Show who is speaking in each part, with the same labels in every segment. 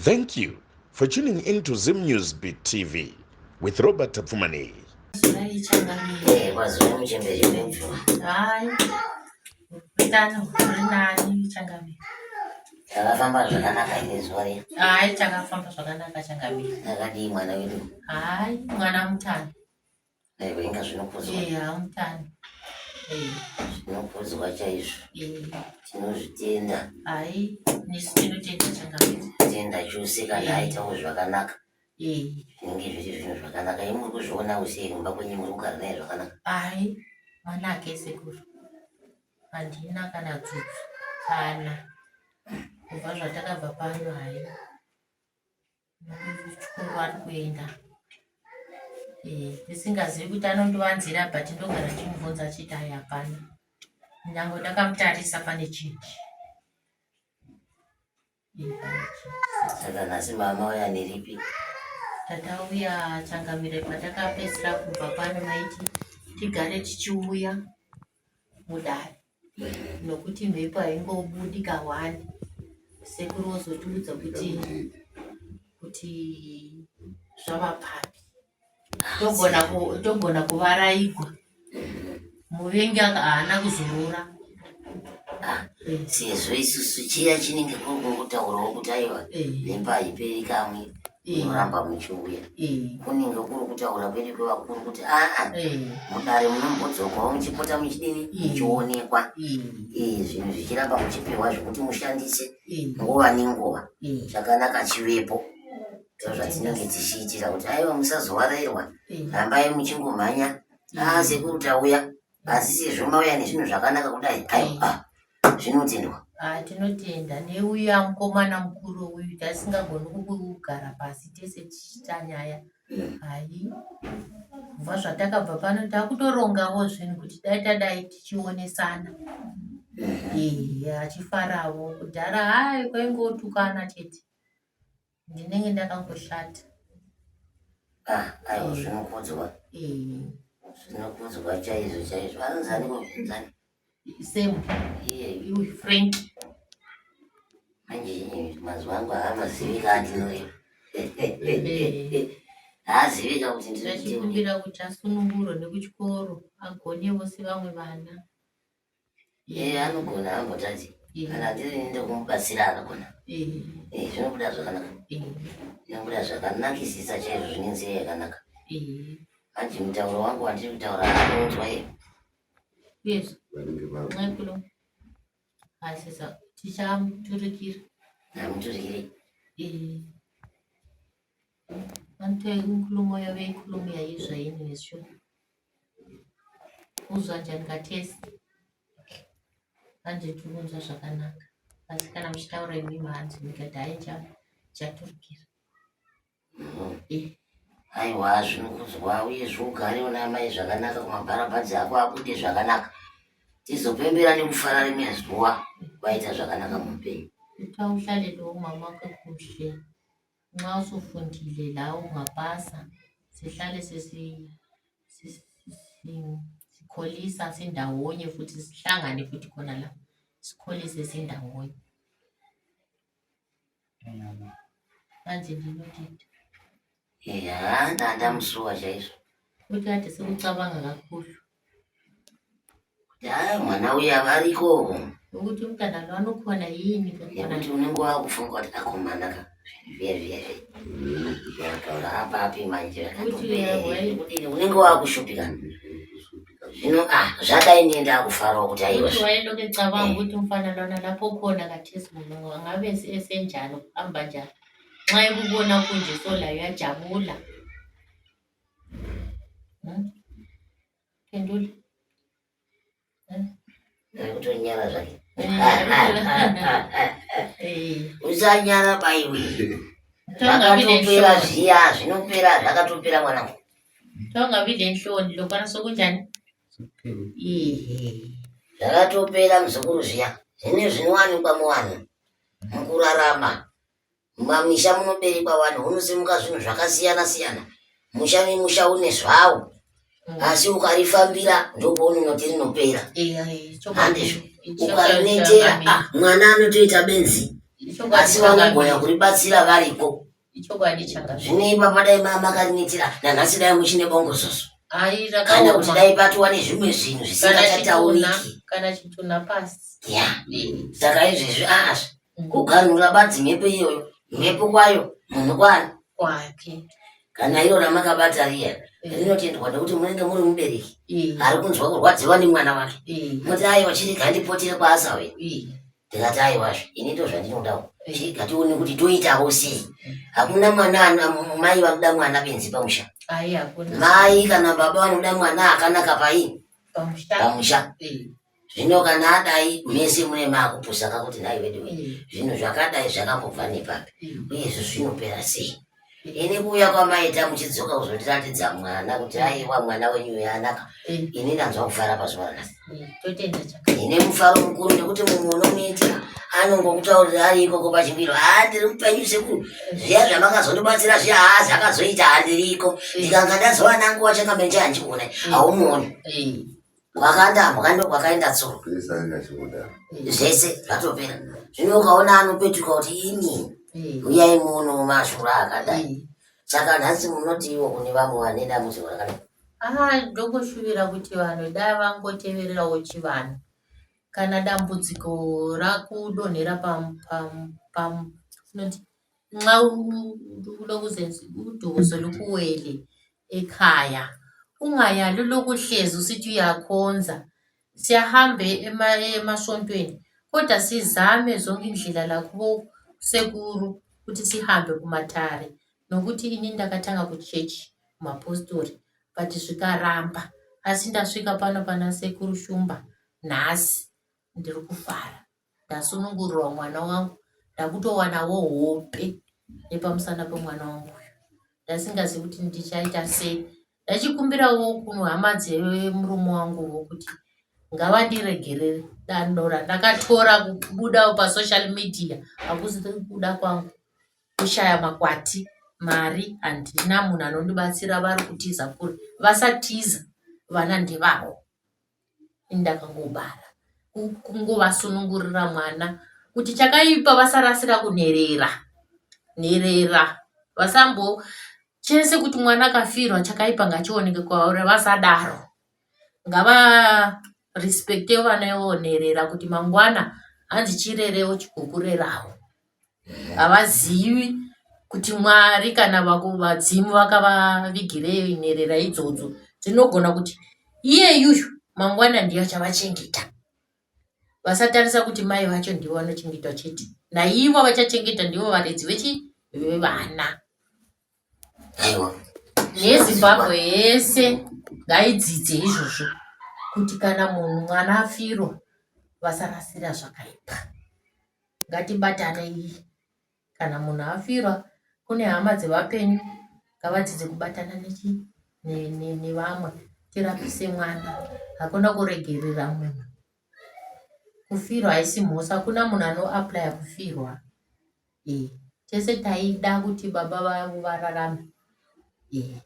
Speaker 1: Thank you for tuning in to Zim News Beat TV with Robert Tapfumaneyi.
Speaker 2: Eh, kwaziva muchembere wemvura.
Speaker 3: Hayi, utano huri nani changamire.
Speaker 2: Takafamba zvakanaka ine zuva riya.
Speaker 3: Hayi, takafamba zvakanaka changamire.
Speaker 2: Akadii mwana wedu?
Speaker 3: Hayi, mwana mutano.
Speaker 2: Aiwa, inga zvinokudzwa.
Speaker 3: Eya, mutano. Eh.
Speaker 2: Zvinokudzwa chaizvo.
Speaker 3: Eh.
Speaker 2: Tinozvitenda.
Speaker 3: Hayi, nesu tinotenda changamire.
Speaker 2: Tenda chose kana aitawo zvakanaka.
Speaker 3: Eh.
Speaker 2: Zvinenge zviri zvinhu zvakanaka. Imi muri kuzvionawo sei kumba kwenyu muri kugara naye zvakanaka?
Speaker 3: Hayi, mwanake sekuru. Handina kana dzudzu. Kana. Kubva zvatakabva pano hayi. Kuchikoro ari kuenda. Eh, ndisingazivi kuti anondivanzira but ndogara ndichimubvunza achiti hayi hapana. Nyange ndakamutarisa pane chinji. Eh, pane chinji.
Speaker 2: Saka nhasi mama uya neripi?
Speaker 3: Tatauya changamire patakapedzisira kubva pano maiti tigare tichiuya mudare nokuti mhepo haingobudi kahwani. Sekuru vozotiudza kuti kuti zvava papi. Togona ku, togona kuvaraigwa. Muvengi aka haana kuzorora.
Speaker 2: Ah, sezvo isusu chiya chinenge kuri kungotaurawo kuti aiwa mhepo haiperi kamwe munoramba muchiuya. Kunenge kuri kutaura kwedu kwevakuru kuti aa mudare munombodzokawo muchipota muchidini muchionekwa. Zvinhu zvichiramba muchipiwa zvekuti mushandise nguva nenguva. Chakanaka chivepo. Ndozvatinenge tichiitira kuti aiwa musazovarairwa. Rambai muchingomhanya. Ah, sekuru tauya. Asi sezvo mauya nezvinhu zvakanaka kudai, aiwa, ah, zvinotendwa.
Speaker 3: Ah, tinotenda neuya mukomana mukuru uyu tasingagoni kugara pasi tese tichiita nyaya. Hayi, kubva zvatakabva pano takutorongawo zvinhu kuti dai tadai tichionesana. Eh, achifarawo kudhara hayi kwaingotukana chete. Ndinenge ndakangoshata.
Speaker 2: Ah, aiwa zvinokudzwa.
Speaker 3: Eh.
Speaker 2: Zvinokudzwa chaizvo chaizvo. Anonzi ani kubvunzani?
Speaker 3: Same.
Speaker 2: Iye.
Speaker 3: Uyu Frank.
Speaker 2: Manje mazuva angu haamazivika andinoreva. Haazivika kuti ndinokuti.
Speaker 3: Ndachikumbira kuti asunungurwe nekuchikoro agonewo sevamwe vana.
Speaker 2: Iye anogona ambotadzi. Kana ndiri ini ndokumubatsira anogona. Eh, zvinobuda zvakanaka. Zvinobuda zvakanakisisa chaizvo zvine nzira yakanaka. Manje mutauro wangu wandiri kutaura anonzwa iye.
Speaker 3: Yes. Nxekulo. Asisa tichamuturikira.
Speaker 2: Amuturikire.
Speaker 3: Eh. Anto inkulumo yabe inkulumo yayizwa yini ngesho. Uzwa njani khathesi? Manje tikunzwa zvakanaka. Asi kana muchitaura imimi hanzi ndikati hayi ndichaturikira. Eh.
Speaker 2: Aiwa zvinokudzwa uye zviugare una amai zvakanaka kumabharabhadzi ako abude zvakanaka. Tizopembera nekufara rimwe zuva waita zvakanaka muupenyu.
Speaker 3: Kuthiwa uhlale lo mama wakho kuhle. Nxa usufundile lawe ungapasa sihlale sesi sikholisa sindawonye futhi sihlangane futhi khona la sikholise sindawonye. Manje ndinotenda.
Speaker 2: Eya, ndandamusuwa chaizvo.
Speaker 3: Kuti kade sekucabanga kakhulu.
Speaker 2: Kuti haya mwana uya variko.
Speaker 3: Ukuthi umntana lwana ukhona yini
Speaker 2: Nekuti unenge wakufunga kuti akomana ka zviya zviya zviya. Taura apapi manje
Speaker 3: Kuti
Speaker 2: unenge wakushupika. Zvino ah zvadai ndiye ndakufarawo kuti aiwa.
Speaker 3: Ukuthi wayelokhu ecabanga ukuthi umfana lwana lapho khona khathesi angabe esenjani uhamba njani. Nxa ekubona kunje so laye uyajabula. Phendula.
Speaker 2: Kutonyara zvake. Usanyara baiwe. Zvakatopera zviya zvinopera zvakatopera mwanangu.
Speaker 3: Tongabi lenhloni lokwana sokunjani? Ehe.
Speaker 2: Zvakatopera muzukuru zviya. Zvine zvinowanikwa muvanhu mukurarama. Mumamisha munoberekwa vanhu hunosimuka zvinhu zvakasiyana siyana. Musha nemusha une zvawo. Asi ukarifambira ndopaunonoti rinopera.
Speaker 3: Eya,
Speaker 2: Handizvo. Ukarinetera ah, mwana anotoita benzi. Asi vanogona kuribatsira variko.
Speaker 3: Ichokwadi changa.
Speaker 2: Zvino ipapa dai makarinitira nanhasi dai muchine bongozozo.
Speaker 3: Ai
Speaker 2: Kana kuti dai patova nezvimwe zvinhu zvisingachatauriki.
Speaker 3: Kana chitunha pasi.
Speaker 2: Ya. Saka izvezvi aazve. Kuganhura badzi mhepo iyoyo. Mhepo kwayo munhu kwani?
Speaker 3: Kwake.
Speaker 2: Kana iro ramakabata riya rinotendwa nekuti munenge muri mubereki ari kunzwa kurwadziwa nemwana wake. Moti aiwa chirega ndipotere kwaasauya. Ndikati aiwazve ini ndozvandinodawo. Chirega tione kuti toitawo sei. Hakuna mwana mai vanoda mwana benzi pamusha. Mai kana baba vanoda mwana akanaka paini? Pamusha. Zvino kana adai mese mune makupusa kakuti nhai veduwe zvinhu zvakadai zvakambobva nepapi uyezve zvinopera sei. Ini kuuya kwamaita muchidzoka kuzondiratidza mwana kuti aiwa mwana wenyu uyu anaka ini ndanzwa kufara pazuva ranhasi. Ndine mufaro mukuru nekuti mumwe unomuitira anongokutaurira ari ikoko pachimiro haa ndiri mupenyu sekuru zviya zvamakazondibatsira zviya haa zvakazoita handiriko ndikanga ndazowana nguva chakambenje handichikuonai haumuoni. Kwakandambwa ndokwakaenda tsuro. Zvese zvatopera. Zvino ukaona anopetuka kuti imi uyai muno mashura akadai. Saka nhasi munotiwo kune vamwe vane dambudziko rakadai.
Speaker 3: Ah, ndokushuvira kuti vanhu dai vangotevererawo chivanhu. Kana dambudziko rakudonhera pam pam pam tinoti nxa uduzo lukuwele ekhaya ungayali ulokhu uhlezi usithi uyakhonza. Siyahamba emasontweni kodwa sizame zonke indlela lakubosekuru ukuthi sihambe kumatare nokuti ini ndakatanga kuchechi kumapostori but zvikaramba asi ndasvika pano pana sekuru Shumba nhasi ndiri kufara. Ndasunungurwa mwana wangu ndakutowanawo hope nepamusana pemwana wangu uyu. Ndasingazivi kuti ndichaita sei. Ndachikumbirawo kuhama dzemurume wanguwo kuti ngavandiregerere danho randakatora kubuda pasocial media hakusi kuda kwangu. Kushaya makwati, mari handina munhu anondibatsira vari kutiza kure. Vasatiza vana ndevavo. Ndakangobara kungovasunungurira mwana kuti chakaipa vasarasira kunherera nherera vasambo chese kuti mwana akafirwa chakaipa ngachioneke kwauri vasadaro ngavarespekte vana ivo nherera kuti mangwana hanzi chirerewo chigokurerawo. Havazivi kuti Mwari kana vadzimu vakavavigirei nherera idzodzo dzinogona kuti iyeyuyu mangwana ndiye achavachengeta. Vasatarisa kuti mai vacho ndivo vanochengetwa chete, naivo vachachengeta ndivo varidzi vechi vevana.
Speaker 2: Aiwa.
Speaker 3: NeZimbabwe yese ngaidzidze izvozvo kuti kana munhu mwana afirwa vasarasira zvakaipa. Ngatibatanei kana munhu afirwa kune hama dzevapenyu ngavadzidze kubatana nechi nevamwe tirapise mwana hakuna kuregerera munhu kufirwa haisi mhosva hakuna munhu anoaplya kufirwa e tese taida kuti baba vavo vararame e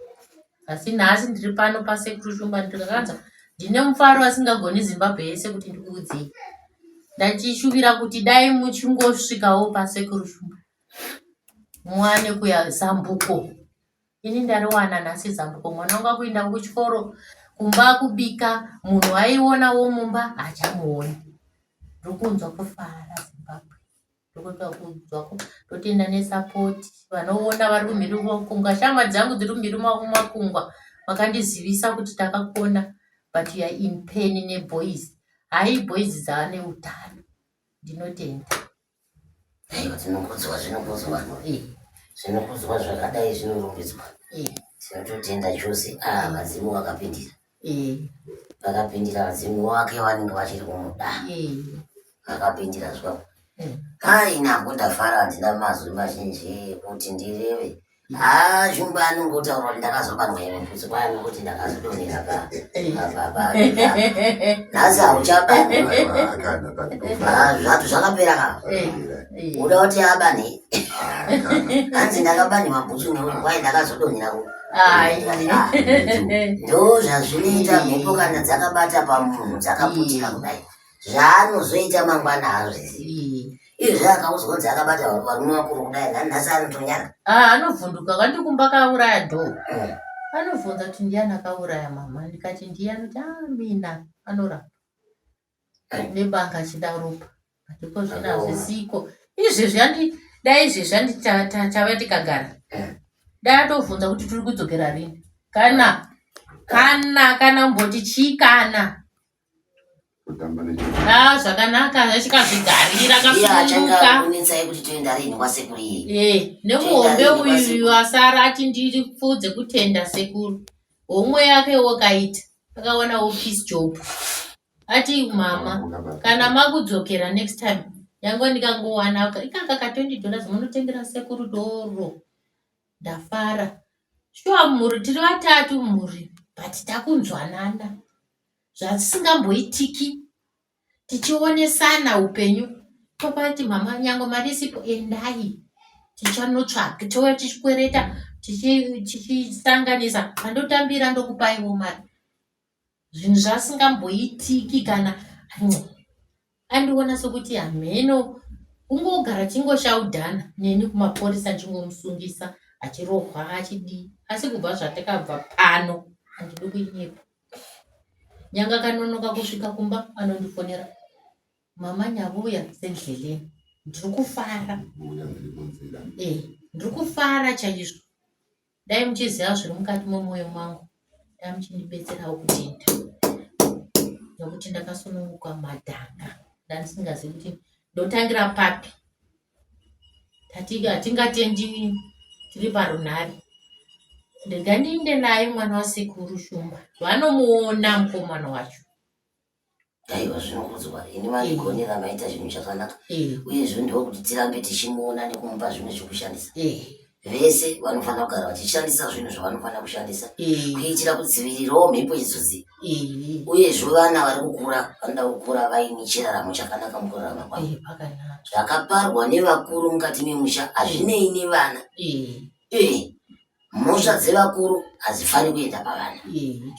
Speaker 3: asi nhasi ndiri pano pasekuru Shumba ndikakanza ndine mufaro asingagoni Zimbabwe yese kuti ndikuudzei ndachishuvira kuti dai muchingosvikawo pasekuru Shumba muwane kuya zambuko ini ndariwana nhasi zambuko mwana wangu akuenda kuchikoro kumba kubika munhu aionawo mumba hachamuoni ndirikunzwa kufara Zimbabwe Ndotenda nesapoti vanoona vari kumhiri makungwa shama dzangu dziri kumhiri makungwa vakandizivisa kuti takakona but youare in pain neboys hayi boys dzaane utano ndinotenda.
Speaker 2: Aiwa zvinokudzwa zvinokudzwa zvinokudzwa zvakadai zvinorumbidzwa tinototenda chose ah vadzimu vakapindira Vakapindira vadzimu wake vanenge vachiri kumuda. Vakapindira zvavo. Hai nako ndafara handina mazwi mazhinji ekuti ndireve. Haa Shumba anongotaura kuti ndakazobanwa iwe mfutsi kwaya nokuti ndakazodonhera pa pa pa. Nhasi hauchabanwa. Zvatu zvakapera ka. Uda kuti abane. Hanzi ndakabaniwa bhutsu nekuti kwai ndakazodonhera ku. Ndo zvazvinoita mhepo kana dzakabata pamunhu dzakaputika kudai. Zvaanozoita mangwana haazvizivi. Izvi akaudzwa kunzi akabata varume vakuru kudai nhasi anotonyara.
Speaker 3: Ah, anovhunduka kandikumba kauraya dhoo. Anovhunza kuti ndiyani akauraya mama ndikati ndiye anoti ah mina anoramba. Nebanga achida ropa. Ndiko zvino hazvisiko. Izvezvi andi dai izvezvi andi tava tikagara. Dai atovhunza kuti tiri kudzokera rini. Kana kana kana mboti chii kana.
Speaker 4: Kutamba nechi.
Speaker 3: Ah, zvakanaka achikazvigarira
Speaker 2: Iye
Speaker 3: akasununguka.
Speaker 2: achanga kunetsai kuti toenda rini kwasekuru iyi.
Speaker 3: Eh, nemuhombe uyu asara ati ndipfuudze kutenda sekuru. Homwe yake wakaita akawanawo peace job. Ati mama kana makudzokera next time nyangwe ndikangowana ikaka ka 20 dollars munotengera sekuru doro. Ndafara. Shuwa mhuri tiri vatatu mhuri but takunzwanana zvazisingamboitiki tichionesana upenyu topati mama nyange mari isipo endai tichanotsvaga touya tichikwereta tichisanganisa pandotambira ndokupaiwo mari zvinhu zvasingamboitiki kana andiona sokuti hamheno kungogara chingoshaudhana neni kumapurisa ndichingomusungisa achirohwa achidii asi kubva zvatakabva pano handidi kunyepa nyanga akanonoka kusvika kumba anondifonera mama nyavuya sendleleni ndiri kufara e ndiri kufara chaizvo dai muchiziva zviri mukati memwoyo mangu dai muchindibetserawo kutenda nekuti ndakasununguka madhanga ndandisingazivi kuti ndotangira papi tati hatingatendi tiri parunhare ndega ndiinde naye mwana wasekuru shumba vanomuona mukomana wacho.
Speaker 2: Aiwa zvinokudzwa ini mandigonera maita chinhu chakanaka uyezve ndokuti tirambe tichimuona nekumupa zvinhu zvekushandisa vese vanofanira kugara vachishandisa zvinhu zvavanofanira kushandisa kuitira kudzivirirawo mhepo idzodzi uyezve vana vari kukura vanoda kukura vaine chiraramo chakanaka mukurarama kwavo zvakaparwa nevakuru mukati memusha hazvinei nevana mhosva dzevakuru hadzifaniri kuenda pavana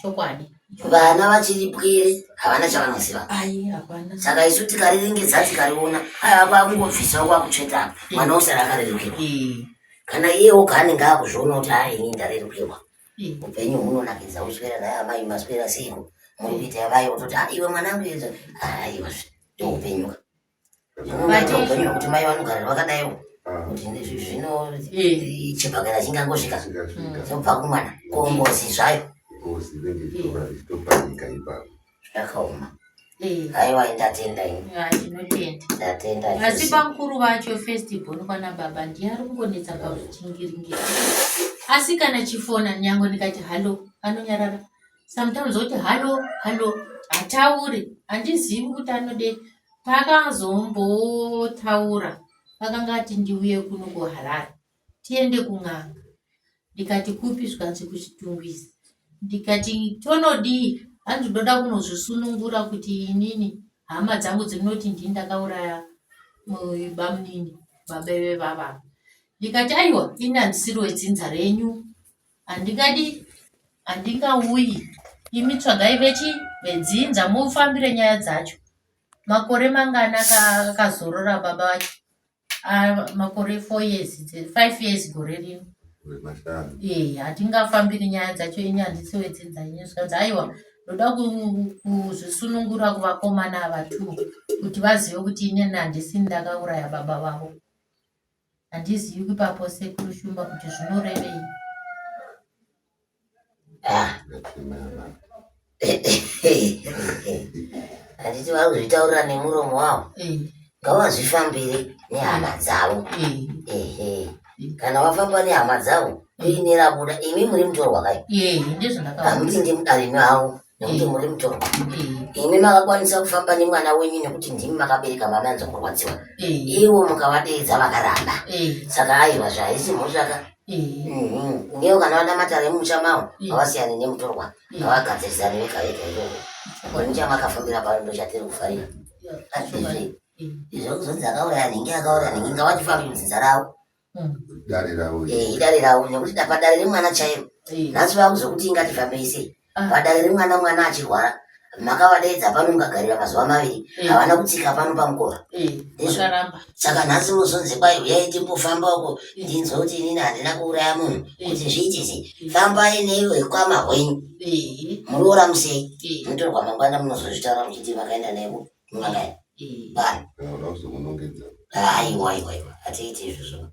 Speaker 3: chokwadi
Speaker 2: vana vachiri pwere havana chavanoziva saka isu tikariringidza tikariona aiwa kwakungobvisawo kwakutsveta apa mwana usara akarerukirwa kana iye oga anenge akuzviona kuti a ini ndarerukirwa upenyu hunonakidza uswera naye amai maswera seiko muri kuita yavai ototi a iwe mwanangu aiwa ndoupenyu ka upenyu hwekuti mai vanogarira vakadaiwo kuti zvino chibhakera chingangosvika chobva kumwana ko ngozi zvayo
Speaker 4: ngozi inenge ichitoparika ipapo
Speaker 2: zvakaoma aiwa ndatenda ini
Speaker 3: tinotenda
Speaker 2: ndatenda
Speaker 3: asi pamukuru vacho first born kwana baba ndiye ari kungonetsa pakuchingiringira asi kana chifona nyange ndikati hallo anonyarara sometimes oti hallo hallo hatauri handizivi kuti anodei paakazombotaura akanga ati ndiuye kuno kuharare tiende kun'anga ndikati kupi zvikanzi kuchitungwiza ndikati tonodii hanzi ndoda kunozvisunungura kuti inini hama dzangu dzinoti ndini ndakauraya bamunini baba vevavava ndikati aiwa ini handisiri wedzinza renyu handingadi handingauyi imi tsvagai vechi vedzinza mufambire nyaya dzacho makore mangani akazorora baba vacho makore 4 years 5 years gore rino ee hatingafambiri nyaya dzacho ini handisi wedzinza inyu zvikanzi aiwa ndoda kuzvisunungura kuvakomana ava two kuti vazive kuti inini handisini ndakauraya baba vavo handizivi ipapo sekuru shumba kuti zvinorevei
Speaker 2: Handiti vari kuzvitaurira nemuromo wavo ngavazvifambire nehama dzavo ehe kana wafamba nehama dzavo riine rabuda imi muri mutorwa kai hamupinde mudare mavo nekuti muri mutorwa imi makakwanisa kufamba nemwana wenyu nekuti ndimi makabereka mamanzwa kurwadziwa ivo mukavadeedza vakaramba saka aiwa zvaisi mhosvaka Ngewo kana vada matare emusha mawo ngavasiyane nemutorwa ngavagadzirisane vega vega ikoko ini chamakafambira pano ndochatiri kufarira azvizvi izvo kuzonzi akauraya nhingi akauraya nhingi ngavachifambi mudzinza ravo
Speaker 4: dare ravo
Speaker 2: idare ravo nekuti padare remwana chairo nhasi vakuzokuti ingatifambei sei padare remwana mwana achirwara. Makavadeedza pano mukagarira mazuva maviri,
Speaker 3: Eh.
Speaker 2: havana kutsika pano pamukova.
Speaker 3: Eh,
Speaker 2: Ndizvo.
Speaker 3: vakaramba.
Speaker 2: Saka nhasi muzonzi kwai huyai timbofamba uko
Speaker 3: Eh.
Speaker 2: ndinzwe kuti inini handina kuuraya munhu
Speaker 3: Eh.
Speaker 2: kuti zviite sei.
Speaker 3: Eh.
Speaker 2: Fambai newekwama hwenyu
Speaker 3: Eh,
Speaker 2: muroora musei.
Speaker 3: eh,
Speaker 2: Mutorwa mangwana munozozvitaura muchiti makaenda naye kun'anga
Speaker 3: eh.
Speaker 2: pano.
Speaker 4: Kana uda kuzomunongedza.
Speaker 2: Aiwa aiwa aiwa hatiiti izvozvo.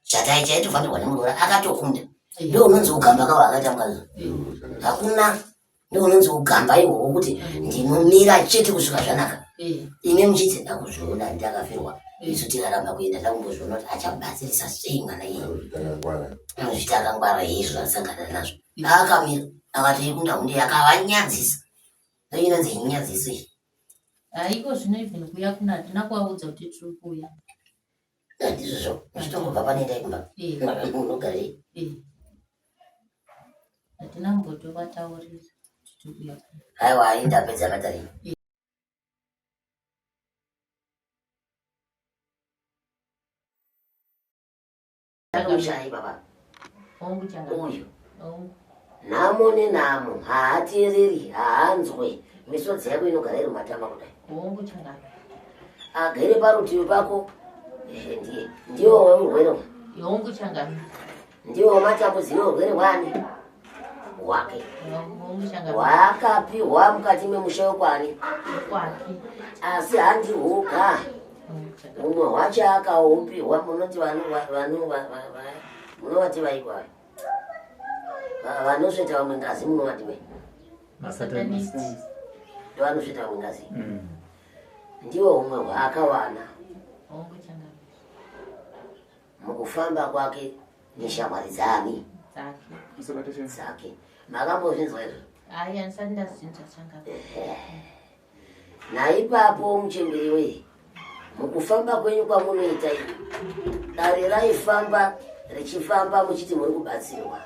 Speaker 2: Chatai chaitofanirwa nemuroora akatokunda.
Speaker 3: Eh.
Speaker 2: Ndiwo unonzi ugamba kawo akaita mukadzi.
Speaker 3: Eh.
Speaker 4: Ndizvo zvakanaka.
Speaker 2: Hakuna ndiwo unonzi ugamba ihwohwo kuti ndinomira chete kusvika zvanaka.
Speaker 3: Eh,
Speaker 2: Imi muchiti ndakuzviona ndakafirwa. Isu tikaramba kuenda takumbozviona kuti achabatsirisa sei mwana iye.
Speaker 4: Anozviti akangwara.
Speaker 2: Anozviti akangwara izvo asangana nazvo. Akamira akati ikunda hunde akavanyadzisa. Ndoinonzi inyadziso iyi.
Speaker 3: Haiko zvino even kuuya kuno hatina kuvaudza kuti tiri kuuya.
Speaker 2: Ndizvozvo muchitongobva panoendai kumba.
Speaker 3: Eh,
Speaker 2: Munogarei.
Speaker 3: eh. Hatina kumbotovataurira kuti tiri kuuya kuno.
Speaker 2: Aiwa ini ndapedza matare. Mushai baba
Speaker 3: Hongu changamire.
Speaker 2: uyu.
Speaker 3: Hongu.
Speaker 2: Nhamo nenhamo haateereri haanzwe misodzi yako inogara iri mumatama kudai.
Speaker 3: Hongu changamire.
Speaker 2: Agere parutivi pako ehe, ndiye ndiwo weurwere uhu.
Speaker 3: Hongu changamire.
Speaker 2: Ndiwo wematambudziko urwere hwani hwake
Speaker 3: Hongu changamire.
Speaker 2: hwaakapiwa mukati memusha wekwani
Speaker 3: Kwake.
Speaker 2: asi handi hwoga
Speaker 3: Hongu changamire.
Speaker 2: humwe hwacho akaupiwa munoti munovati vaikwa vanosveta vamwe ngazi munovati wei
Speaker 3: Masatanist.
Speaker 2: ndovanosveta vamwe ngazi ndiwo humwe hwaakawana
Speaker 3: Hongu changamire.
Speaker 2: mukufamba kwake neshamwari dzani
Speaker 3: Dzake.
Speaker 2: dzake makambozvinzwa izvo.
Speaker 3: Hayi handisati ndazvinzwa changamire.
Speaker 2: Naipapo muchembere wee mukufamba kwenyu kwamunoita imi dare raifamba richifamba muchiti muri kubatsirwa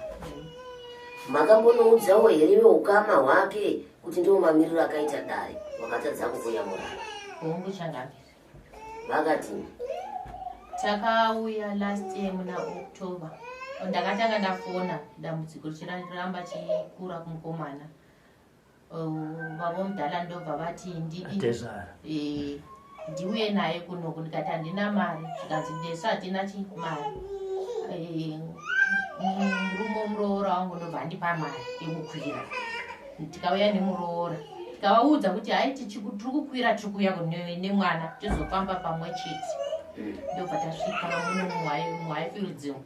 Speaker 2: makambonoudzawo here veukama hwake kuti ndiwo mamiriro akaita dare wakatadza kukuyamura.
Speaker 3: Hongu changamire.
Speaker 2: Vakati
Speaker 3: Takauya last year muna October. Ndakatanga ndafona dambudziko richiramba chikura kumukomana. Baba mudhala ndobva vati ndidi
Speaker 5: Atezvara.
Speaker 3: eh, ndiuye naye kunoku ndikati handina mari zvikanzi nesu hatina chi mari. Eh, murume wemuroora wangu ndobva andipa mari yekukwira tikauya nemuroora tikavaudza kuti hai tiri kukwira tiri kuuya nemwana tizofamba pamwe chete ndobva tasvika muno muHighfields umu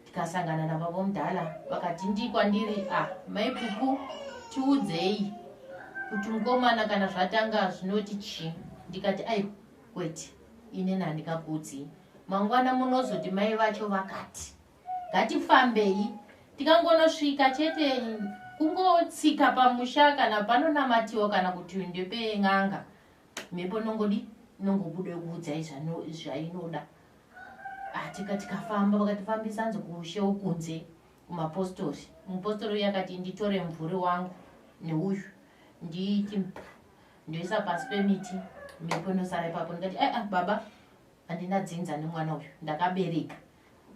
Speaker 3: tikasangana nababa mudhala vakati ndi kwandiri a mai Pupu tiudzei kuti mukomana kana zvatanga zvinoti chii ndikati aiwa kwete inini handingakuudzii mangwana munozoti mai vacho vakati ngatifambei tikangonosvika chete kungotsika pamusha kana panonamatiwa kana kuti ndepen'anga mhepo nongodi nongobuda kuudzai zvainoda. Ah, tikafamba vakatifambisa hanzi kushe wokunze kumapostori mupostori uyu akati nditore mumvuri wangu neuyu ndiiti ndoisa pasi pemiti mhepo inosara ipapo ndikati aa baba handina dzinza nemwana uyu ndakabereka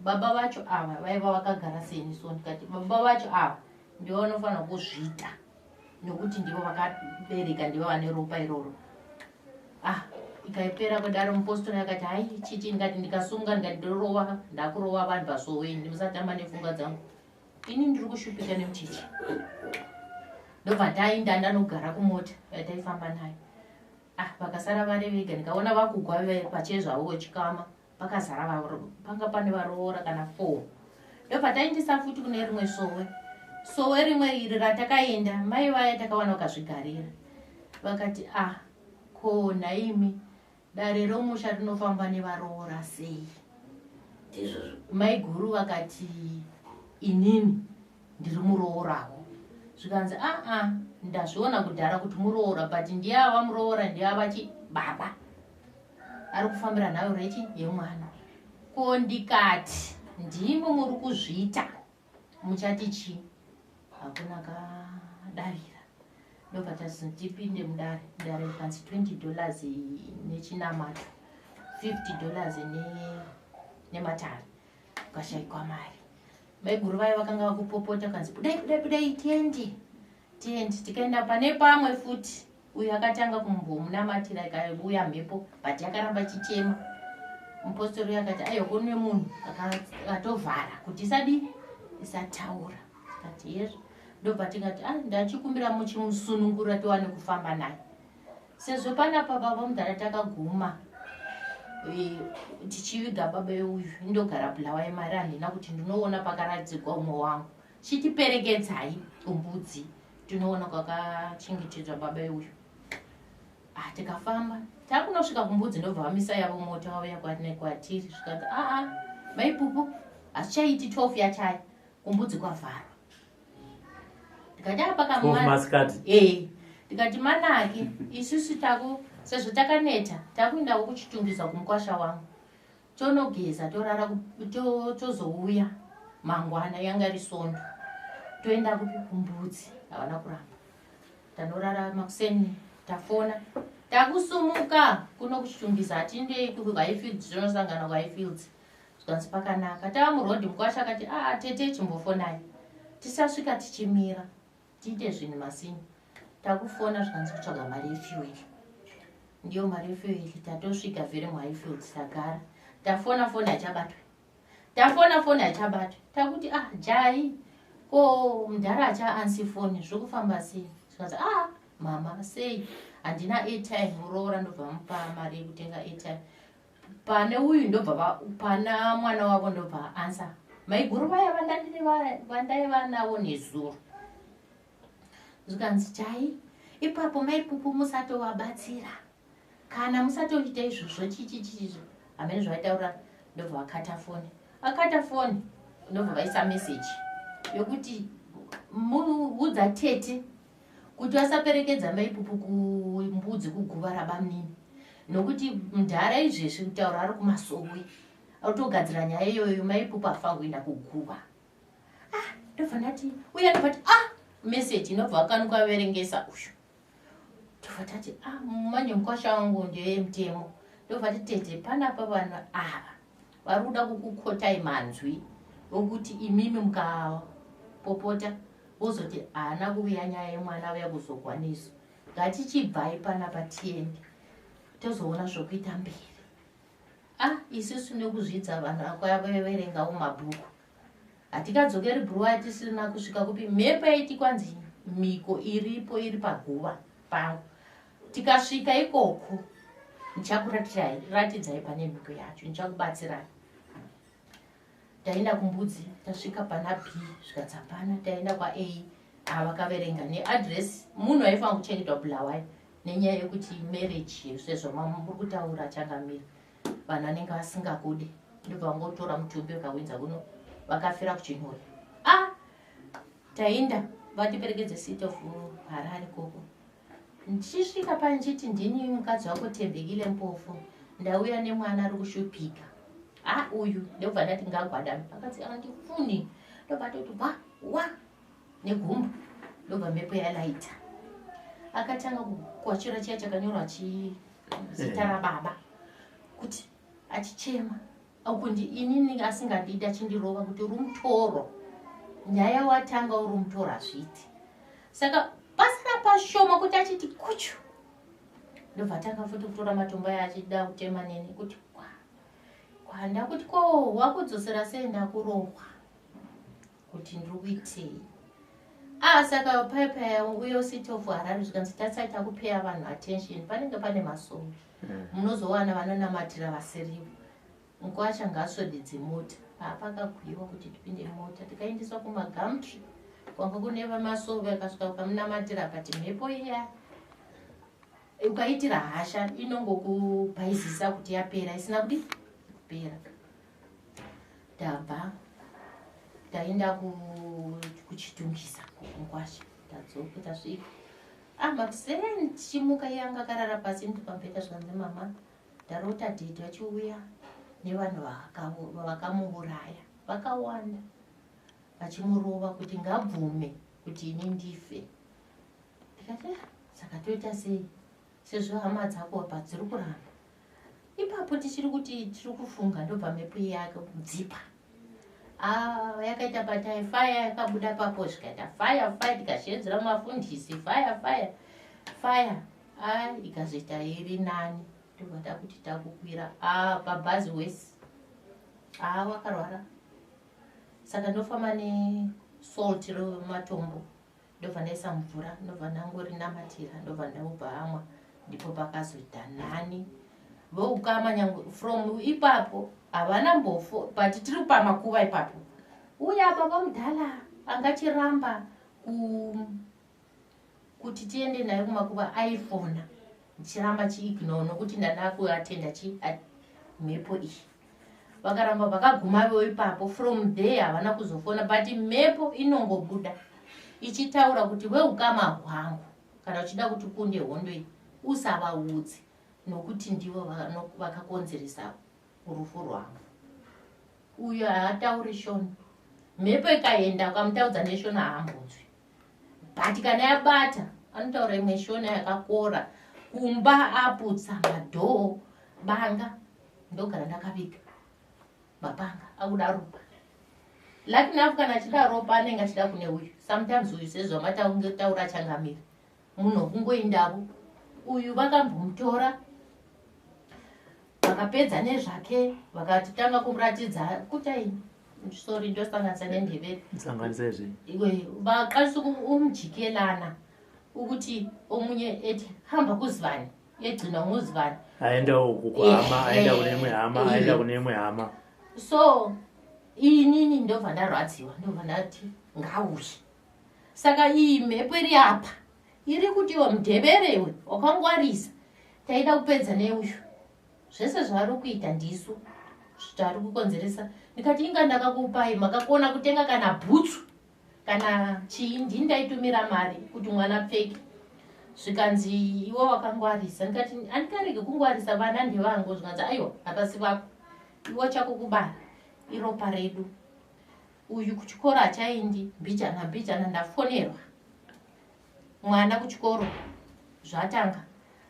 Speaker 3: baba vacho ava vaiva vakagara seni so ndikati baba vacho ava ndivo vanofanira kuzviita nokuti ndivo vakabereka ndivo vane ropa iroro. Ah ikaipera kudaro mupostori akati hai chichi ndikati ndikasunga ndikati ndorova ndakurova vanhu pasoweni musatamba nepfungwa dzangu ini ndiri kushupika nemuchechi ndobva ndainda ndanogara kumota yataifamba nayo. Ah vakasara vari vega ndikaona vakugwa pachezvavo vechikama pakazara panga pane varoora kana 4 ndobva taindisa futi kune rimwe sowe sowe rimwe iri ratakaenda mai vaya takawana vakazvigarira vakati ah ko nhaimi dare romusha rinofamba nevaroora sei.
Speaker 2: Ndizvozvo.
Speaker 3: Mai guru vakati inini ndiri muroorawo zvikanzi aa ndazviona kudhara kuti muroora but ndiye ava muroora ndiye ava chi baba ari kufambira nhayo rechi yemwana ko ndikati ndimi muri kuzviita muchati chii hakuna kadavira ndobva tazi tipinde mudare dare rikanzi $20 nechinamato $50 nematare ukashayikwa mari maiguru vayo vakanga vakupopota kanzi budai budai budai tiende. Tiende tikaenda pane pamwe futi. Uyu akatanga kumbomunamatira ikauya mhepo but yakaramba ichichema. Mupostori uyu akati aiwa kune munhu atovhara kuti isadii isataura. Tikati hezvo. Ndobva tikati ah ndachikumbira muchimusunungura tiwane kufamba naye. Sezvo panapa baba mudhara takaguma tichiviga baba uyu indogara Bulawayo mari handina kuti ndinoona pakaradzikwa umwe wangu. Chitiperekedzai kumbudzi tinoona kwakachengetedzwa baba uyu. Ah, tikafamba takunosvika kumbudzi ndobva vamisa yavo mota vauya kwatiri zvikanzi aa maipupu hazvichaiti 12 yachaya kumbudzi kwavharwa. Ndikati apa
Speaker 5: masikati
Speaker 3: eh ndikati manake isusu taku sezvo takaneta takuendawo kuchitungisa kumukwasha wangu tonogeza torara tozouya mangwana yanga iri sondo toenda kupi kumbudzi havana kuramba tanorara makuseni tafona takusumuka kuno kuchitungisa hatindei kuHighfields tonosangana kuHighfields zvikanzi pakanaka tava murodhi mukwasha akati a tete chimbofonai tisasvika tichimira tiite zvinhu masinyi takufona zvikanzi kutsvaga mari yefuel ndiyo mari yefuel tatosvika vheri muHighfields tagara tafona foni hachabatwe tafona foni hachabatwe takuti ah jai ko mudhara acha-answer foni zviri kufamba sei zvikanzi ah mama sei handina airtime muroora ndobva mupa mari yekutenga airtime pane uyu ndobva pana mwana wavo ndobva answer maiguru vaya vandaiva navo nezuro zvikanzi chai ipapo maipupu musatovabatsira kana musatoita izvozvo chichichiizvo hamene zvavaitaura ndobva vakata foni akata foni ndobva vaisa meseji yokuti muudza tete kuti vasaperekedza maipupu kumbudzi kuguva rabamunini nokuti mudhara izvezvi kutaura ari kumasowe arikutogadzira nyaya iyoyo maipupu afanira kuenda kuguva. Ah ndobva ndati uye ndobva ti ah meseji inobva vakanuka verengesa uyu ndobva tati ah manje mukwasha wangu ndeyemutemo ndobva ti tete panapa vanhu ava vari kuda kukukotai manzwi okuti imimi mukapopota vozoti haana kuuya nyaya yemwana auya kuzogwa nesu ngatichibvai panapa tiende tozoona zvokuita mberi. Ah isusu nekuzvidza vanhu akwaverengawo mabhuku hatikadzokeri bhuruwa tisina kusvika kupi mhepo yaiti kwanzi mhiko iripo iri paguva pangu tikasvika ikoko ndichakuratidzai pane mhiko yacho ndichakubatsirai. Taenda kumbudzi tasvika pana B zvikanzi hapana taenda kwa A avakaverenga neadress munhu aifanira kuchengetwa Bulawayo nenyaya yekuti marriage sezvo muri kutaura changamira vanhu vanenge vasingakude ndobva vangotora mutumbi vakawinza kuno vakafira kuChinhoyi. Ah taenda vatiperekedze City of Harare koko ndichisvika paya ndichiti ndini mukadzi wako Tembekile Mpofu ndauya nemwana ari kushupika ah uyu ndobva ndati ngagwadame akati andifuni ndobva toti wa wa negumbo ndobva mhepo yalaita akatanga kukwachura chiya chakanyorwa zita rababa kuti achichema akundi inini asingandidi achindirova kuti uri mutoro nyaya watanga uri mutoro hazviiti saka pasina pashoma kuti achiti kuchu ndobva atanga futi kutora matombo aya achida kutema neni kuti kwa kwanda kuti ko wakudzosera sei ndakurohwa kuti ndiri kuitei ah saka paya uye City of Harare zvikanzi tasai takupeya vanhu attention panenge pane masowe munozowana vanonamatira vasirivo mukwasha ngaaswededze mota paapakagwiwa kuti tipinde mota tikaendeswa kumaGumtree kwanga kune vamasowe akasvika vakamunamatira akati mhepo iya ukaitira hasha inongokubhaizisa kuti yapera isina kudi kupera. Tabva taenda kuchitungisa kumukwasha tadzoka tasvika ah makuseni tichimuka iye anga akarara pasi ndipamubhedha zvikanzi mama ndarota dhedhi vachiuya nevanhu vakamuuraya vakawanda vachimurova kuti ngabvume kuti ini ndife. Ndikati ah, saka toita sei sezvo hama dzako apa dziri kuramba ipapo tichiri kuti tiri kufunga ndobva mhepo yake kudzipa. Ah, yakaita patai fire yakabuda papo zvikaita fire fire tikashedzera mafundisi fire fire fire. Ah, ikazoita iri nani tobva takuti takukwira ah, pabhazi wese. Ah, wakarwara saka ndofamba nesalt rematombo ndobva ndaisa mvura ndobva ndangorinamatira ndobva ndobva amwa ndipo pakazoita nani voukama nyange from ipapo havana mbofo but tiri pamakuva ipapo uye apa pamudhala angachiramba kuti tiende naye kumakuva aifona ndichiramba chiignore nokuti ndanda kuatenda chi mhepo iyi vakaramba vakaguma vo ipapo from there havana kuzofona but mhepo inongobuda ichitaura kuti weukama hwangu kana uchida kuti kunde hondo iyi usavaudze nokuti ndivo vakakonzeresa rufu rwangu. Uyo haatauri shona, mhepo ikaenda ukamutaudza neshona haambonzwi, but kana yabata anotaura imwe shona yakakora. Kumba aputsa madhoo, banga ndogara ndakaviga mapanga akuda ropa. Lucky enough kana achida ropa anenge achida kune uyu. Sometimes uyu sezvamataura changamire munhu wokungoindavo uyu vakambomutora vakapedza nezvake vakatitanga kumuratidza kutai sorry ndosanganisa nendebele.
Speaker 5: Sanganisa izvi.
Speaker 3: Iwe vaqalisa umjikelana ukuthi omunye ethi hamba kuzivani yegcinwa nguzivani.
Speaker 5: Aenda uku kuhama, aenda kune imwe hama, aenda kune imwe hama.
Speaker 3: So inini ndobva ndarwadziwa ndobva ndati ngauye. Saka iyi mhepo iri apa iri kuti iwe mudheberewe wakangwarisa taida kupedza neuyu zvese zvaari kuita ndisu zvatari kukonzeresa. Ndikati inga ndakakupai makakona kutenga kana bhutsu kana chii ndini ndaitumira mari kuti mwana pfeke zvikanzi iwe wakangwarisa. Ndikati handikarege kungwarisa vana ndevangu. Zvikanzi aiwa havasi vako iwe chako kubara iropa redu. Uyu kuchikoro hachaendi mbijana mbijana ndafonerwa mwana kuchikoro zvatanga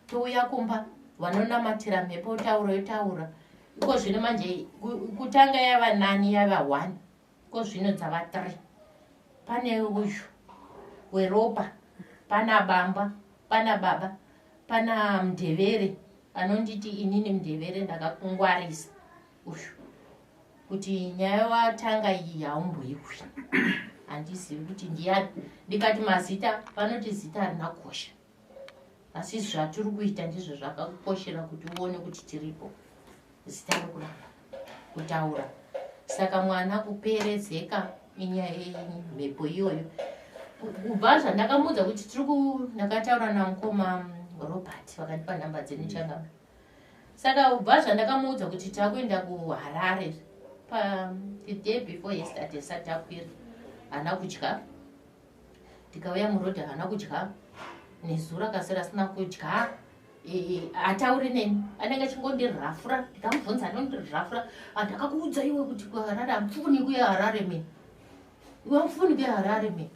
Speaker 3: touya kumba vanonamatira mhepo taura yotaura iko zvino manje kutanga yava nani yava 1 iko zvino dzava 3 pane uyu weropa pana bamba pana baba pana mudhevere anonditi inini mudhevere ndakakungwarisa uyu kuti nyaya watanga iyi haumboiwi handizivi kuti ndiyani. Ndikati mazita vanoti zita harina kukosha asi zvatiri kuita ndizvo zvakakukoshera kuti uone kuti tiripo. Zita rokuramba kutaura saka mwana kuperezeka inyaya yemhepo iyoyo. Kubva zvandakamuudza kuti tiri ndakataura namukoma Robert vakandipa nhamba dzenyu changama. Saka kubva zvandakamuudza kuti takuenda kuHarare pa the day before yesterday sati takwira haana kudya tikauya murodhi haana kudya nezuro akaswera asina kudya hatauri neni anenge achingondirafura ndikamubvunza anondirafura ndakakuudza iwe kuti kuHarare hamufuni kuya Harare mina iwe hamufuni kuya Harare mina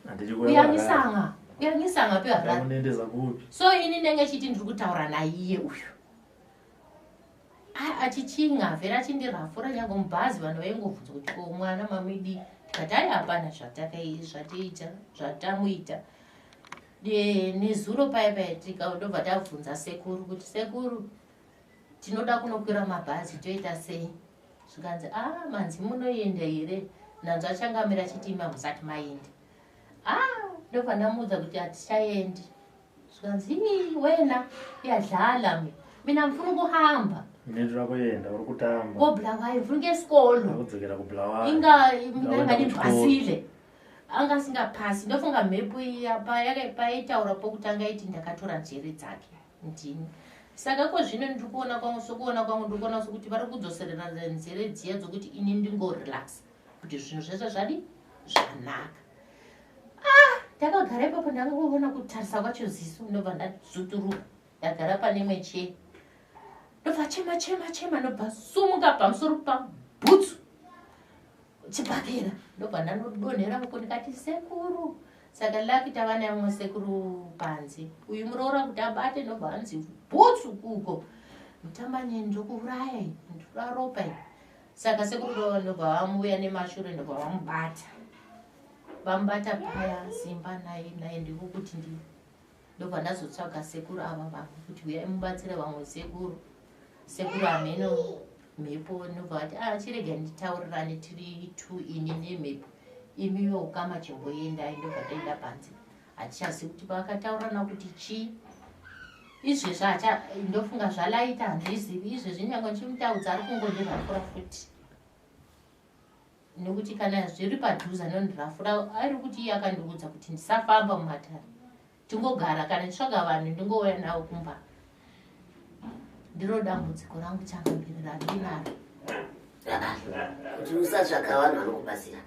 Speaker 3: uyangisanga uyangisanga peHarare. So ini ndenge chiti ndiri kutaura naiye uyu achichinga vhera achindirafura nyange mubhazi vanhu vaingobvunza kuti ko mwana mamidi tikati ai hapana zvatiita zvatamuita. Nezuro paya paya tikandobva tabvunza sekuru kuti sekuru tinoda kunokwira mabhazi toita sei zvikanzi a manzi munoenda here nanzvo achangamira achiti ima musati maenda. Ah ndobva ndamuudza kuti hatichaendi zvikanzi ii wena uyadlala mina ngifuna ukuhamba.
Speaker 5: Mina ndoda kuenda uri kutamba.
Speaker 3: KoBulawayo ngifuna ukuya esikolo.
Speaker 5: Akudzokera kuBulawayo.
Speaker 3: Inga mina ngani ndipasile anga asingaphasi ndofunga mhepo iya paitaura pokutanga iti ndakatora njere dzake ndini. Saka ko zvino ndiri kuona kwangu sokuona kwangu ndiri kuona sokuti vari kudzoserera nzere dziya dzokuti ini ndingorelax kuti zvinhu zvese zvadi zvanaka. Ah ndakagara ipapo ndakangoona kutarisa kwacho ziso ndobva ndadzuturuka ndagara pane imwe chee ndobva chema chema chema ndobva sumuka pamusoro pabhutsu chibhakera ndobva ndanodonhera uko ndikati sekuru. Saka laki tava nevamwe sekuru panze uyu muroora kuti abate ndobva anzi bhutsu kuko mutambanyeni ndokuuraya iyi ndoda ropa iyi. Saka sekuru ndobva vamuuya nemashure, ndobva vamubata, vamubata paya. Simba naye naye, ndiko kuti ndi ndobva ndazotsvaga sekuru ava vamwe kuti uyai mubatsire vamwe sekuru. Sekuru hameno mhepo, ndobva vati, "Ah, chirega nditaurirane tiri two, ini nemhepo, imiwo ukama chimboendai." Ndobva taenda panze. Hatichazivi kuti vakataurirana kuti chii. Izvezvi hacha ndofunga zvalaita, handizvizivi. Izvezvi nyange ndichimutaudza, ari kungondirafura futi, nekuti kana zviri padhuze anondirafura. Ari kuti iye akandiudza kuti ndisafamba mumatare, tingogara, kana nditsvaga vanhu ndingouya navo kumba. Ndiro dambudziko rangu, changamire, randinaro.
Speaker 2: Kuti usatsvaka vanhu vanokubatsira,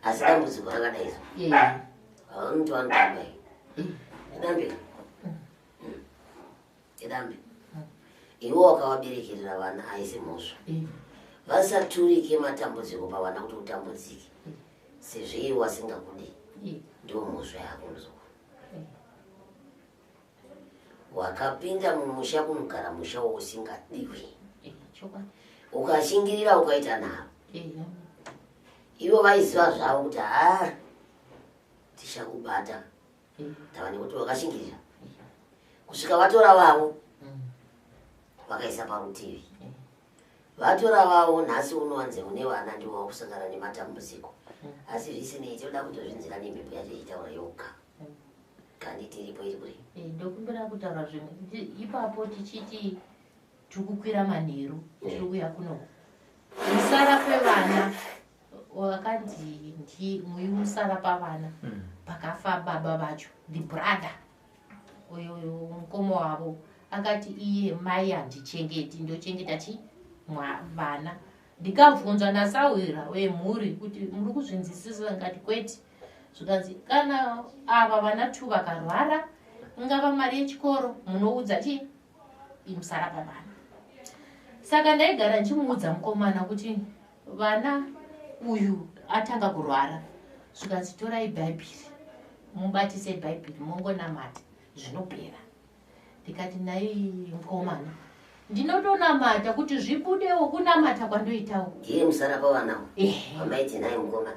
Speaker 2: asi dambudziko rakadaizo havanoti vanotamba, idambe, idambe. Iwe wakavaberekerera vana, haisi mhosva. Vasaturike matambudziko pavana kuti utambudzike, sezvo iwe wasingakudi. Ndiwo mhosva yako, muzukuru. Wakapinda mumusha kunogara musha wausingadiwi.
Speaker 3: Chokwadi.
Speaker 2: Ukashingirira, ukaita nharo. Ivo vaiziva zvavo kuti ha, tichakubata. Tava nekuti wakashingirira kusvika vatora vavo, vakaisa parutivi. Vatora vavo, nhasi unowanze une vana, ndiwo wakusangana nematambudziko. Asi zvisinei, tinoda kutozvinzira nemhepo yacho ichitaura yoga. Kandi tiripo, iri kuri.
Speaker 3: Ndokumbira kutaura zvimwe. Ipapo tichiti tiri kukwira manheru, tiri kuuya kunoku, musara kwevana wakanzi ndi muyu musara pavana. Pakafa baba vacho, the brother uyu mukoma wavo akati iye, "Mai handichengeti, ndochengeta chi vana." Ndikabvunzwa nasahwira wemhuri kuti, "Muri kuzvinzwisisa?" Ngati, "Kwete." Zvikanzi, "Kana ava vana two vakarwara, ingava mari yechikoro, munoudza chi imusara pavana." Saka ndaigara ndichimuudza mukomana kuti vana uyu atanga kurwara. Zvikanzi, "Torai Bhaibheri, mubatise Bhaibheri, mongonamata, zvinopera." Ndikati, "Nai mukomana, ndinotonamata kuti zvibudewo, kunamata kwandoitawo."
Speaker 2: Ndiye musara pavanawo? Wamaiti naye mukoma?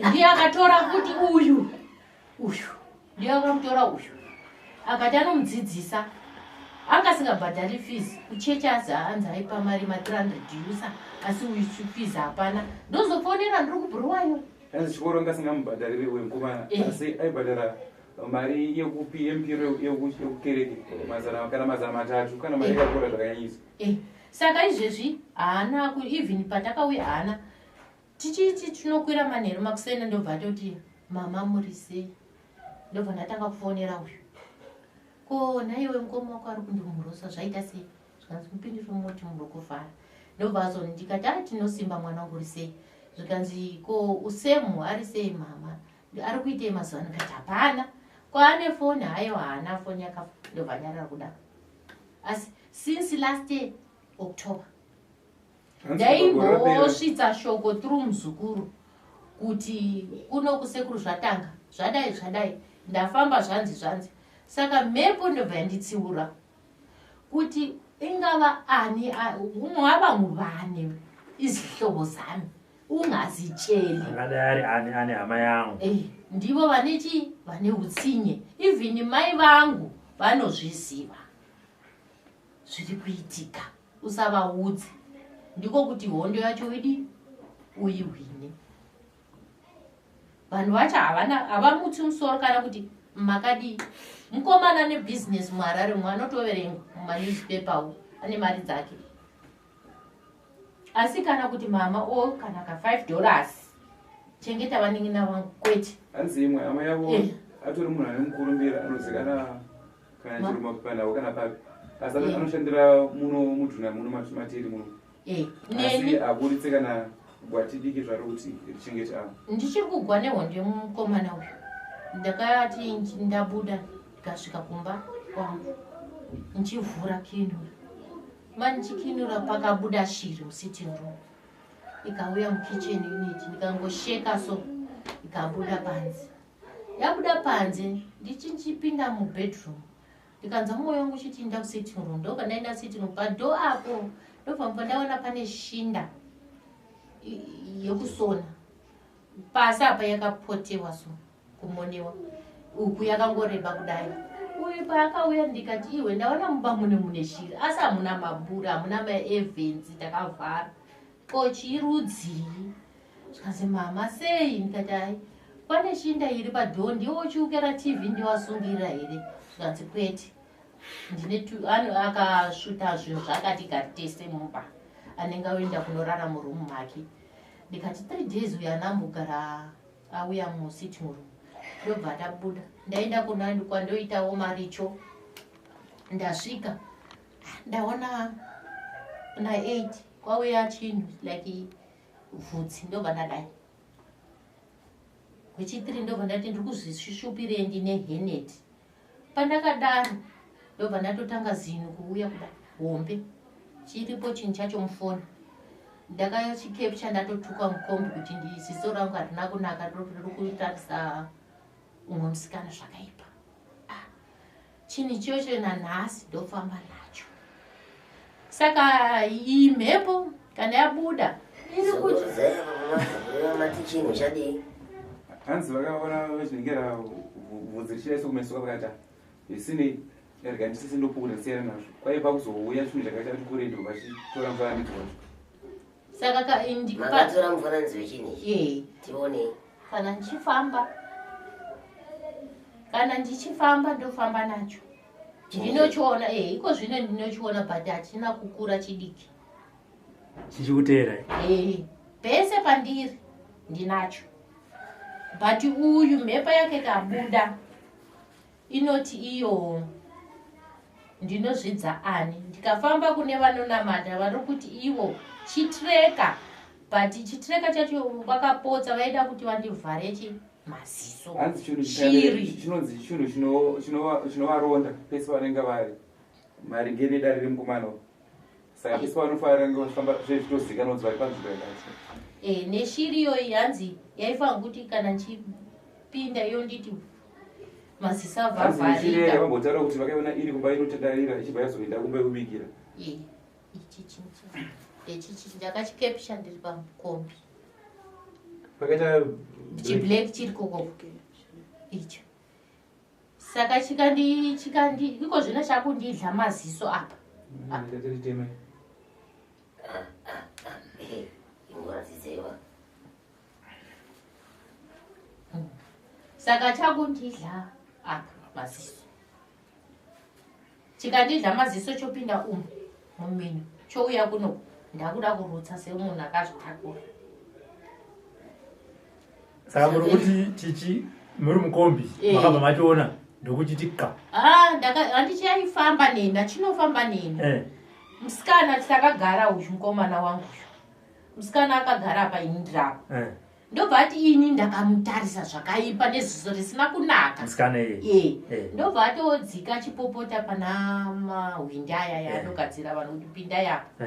Speaker 3: Ndiye akatora kuti uyu, uyu ndiye akamutora uyu, akati anomudzidzisa. Anga asingabhadhari fees kuchechi, azi anzi aipa mari ma300 USA, asi uyu fees hapana. Ndozofonera ndiri kuBhuruwayo.
Speaker 6: Hanzi chikoro ngasingamubhadhariri uyu mukomana, asi aibhadhara mari yekupi, yemupiro yekukereke, mazana kana 300, kana mari yakakura zvakanyanyisa.
Speaker 3: Saka izvezvi haana, even patakauya haana. Tichiti tinokwira manheru makuseni, ndobva atoti, "Mama, muri sei?" Ndobva ndatanga kufonera uyu, "Ko nhaiwe, mukoma wako ari kundimurosa, zvaita sei?" Zvikanzi, "Mupindiro moti muri kuvhara." Ndobva azoni, ndikati, "A, tinosimba mwana wangu, uri sei?" Zvikanzi, "Ko usemu ari sei mama, ari kuitei mazuva ano?" Ndikati, "Hapana." "Kwaane foni?" "Haiwa, haana foni, yakafa." Ndobva nyarara kudaro. Asi since last year October ndaimbosvitsa shoko through muzukuru kuti kuno kusekuru zvatanga zvadai zvadai, ndafamba zvanzi zvanzi. Saka mhepo ndobva yanditsiura kuti ingava ani, ungava ngubani, izihlobo zami ungazitsheli.
Speaker 5: Angadai ari ani ane hama yangu.
Speaker 3: Ndivo vane chi vane utsinye. Even mai vangu vanozviziva zviri kuitika, usavaudze. Ndiko kuti hondo yacho idi uihwine. Vanhu vacho havana, havamutsi musoro kana kuti makadii. Mukomana nebhizinesi muHarare mumwe anotoverengwa mumanewspaper, ane mari dzake, asi kana kuti mama o kana ka $5, chengeta vanin'ina vangu, kwete.
Speaker 6: Hanzi imwe hama yavo atori munhu ane mukurumbira, anozikana kana chero mapanhau kana papi, asi anoshandira muno mudhuna muno matiri muno. Asi
Speaker 3: Neni
Speaker 6: haburitse kana gwati diki zvaro kuti richengete avo.
Speaker 3: Ndichiri kugwa nehondo yemukomana uyu. Ndakati ndabuda, ndikasvika kumba kwangu, ndichivhura kinura manichikinura, pakabuda shiri musitting room, ikauya mukitchen unit. Ndikangosheka so, ikabuda panze. Yabuda panze, ndichinchipinda mubedroom, ndikanzwa mwoyo wangu uchiti, "Nda kusitting room." Ndoka ndaenda sitting room, padoor apo. Ndobva mbo ndaona pane shinda yekusona pasi apa yakapotewa so kumonewa uku yakangoreba kudai. Uyu paakauya ndikati iwe ndaona mumba mune mune shiri asi hamuna mabura hamuna maevenzi takavhara ko chirudzii zvikanzi mama sei ndikati hai pane shinda iri padhoo ndiwo uchiukera tv ndiwasungirira here zvikanzi kwete ndine akasvuta zvinhu zvaakati gari tese mumba anenge aoenda kunorara murumu make ndikati three days uyo anambogara auya musitting room ndobva ndabuda ndaenda kuna kwandoitawo maricho ndasvika ndaona na 8 kwauya chinhu like vhudzi ndobva ndadai wechitiri ndobva ndati ndiri kuzvishushupirei ndine heneti pandakadaro ndobva ndatotanga zino kuuya kuda hombe chiripo chinhu chacho mufoni ndakachikepcha ndatotuka mukombi kuti ziso rangu harina kunaka riri kutarisa umwe musikana zvakaipa ah, chinhu ichocho nanhasi ndofamba nacho saka iyi mhepo kana yabuda iri
Speaker 2: kuti chinhu chadii
Speaker 6: hanzi vakaona vachinengera vhudzi richidaisa kumeso vakati zvisinei rega ndisisi ndopukura ndisiyana nazvo kwaiva kuzouya chinhu chakaita kuti kure ndo vachitora mufananidzo wacho
Speaker 3: saka
Speaker 2: makatora mufananidzo wechinhu ichi tionei
Speaker 3: kana ndichifamba kana ndichifamba ndofamba nacho ndinochiona e iko zvino ndinochiona but hachina kukura chidiki
Speaker 5: chichikuteera
Speaker 3: e pese pandiri ndinacho but uyu mhepo yake kabuda inoti iyo ndinozvidza ani ndikafamba kune vanonamata vari kuti ivo chitreka but chitreka chacho vakapotsa vaida kuti vandivhare chi maziso
Speaker 6: hanzi chinhu chinonzi chinhu chinovaronda pese vanenge vari maringe nedare remukomana saka pese vanofanira nge vachifamba zvezvitozikanwa kuti vari panzvimbo yakati
Speaker 3: e, neshiri iyoyi hanzi yaifanira kuti kana nchipinda iyo nditi maziso avhavharika
Speaker 6: vambotaura kuti vakaiona iri kumba inotandarira ichibva yazoenda kumba yekubikira
Speaker 3: e, ichi chinhu ndakachikepsha ndiri pamukombi
Speaker 6: pakaita
Speaker 3: chiblack chiri kokoko icho saka chikandi chikandi iko zvino chakundidla maziso apa saka chakundidla apa maziso chikandidla maziso chopinda umu mumino chouya kuno ndakuda kurutsa semunhu akazvitakura
Speaker 5: saka muri kuti chichi muri mukombi eh. makabva machiona ndokuchiti ka
Speaker 3: ah, handichaifamba neni ndachinofamba neni eh. musikana takagara uyu mukomana wangu uyu musikana akagara apa ini ndirapa eh. ndobva ati ini ndakamutarisa zvakaipa neziso risina kunaka
Speaker 5: e
Speaker 3: ndobva atodzika achipopota pana mahwindi aya yaanogadzira vanhu kuti pindai apa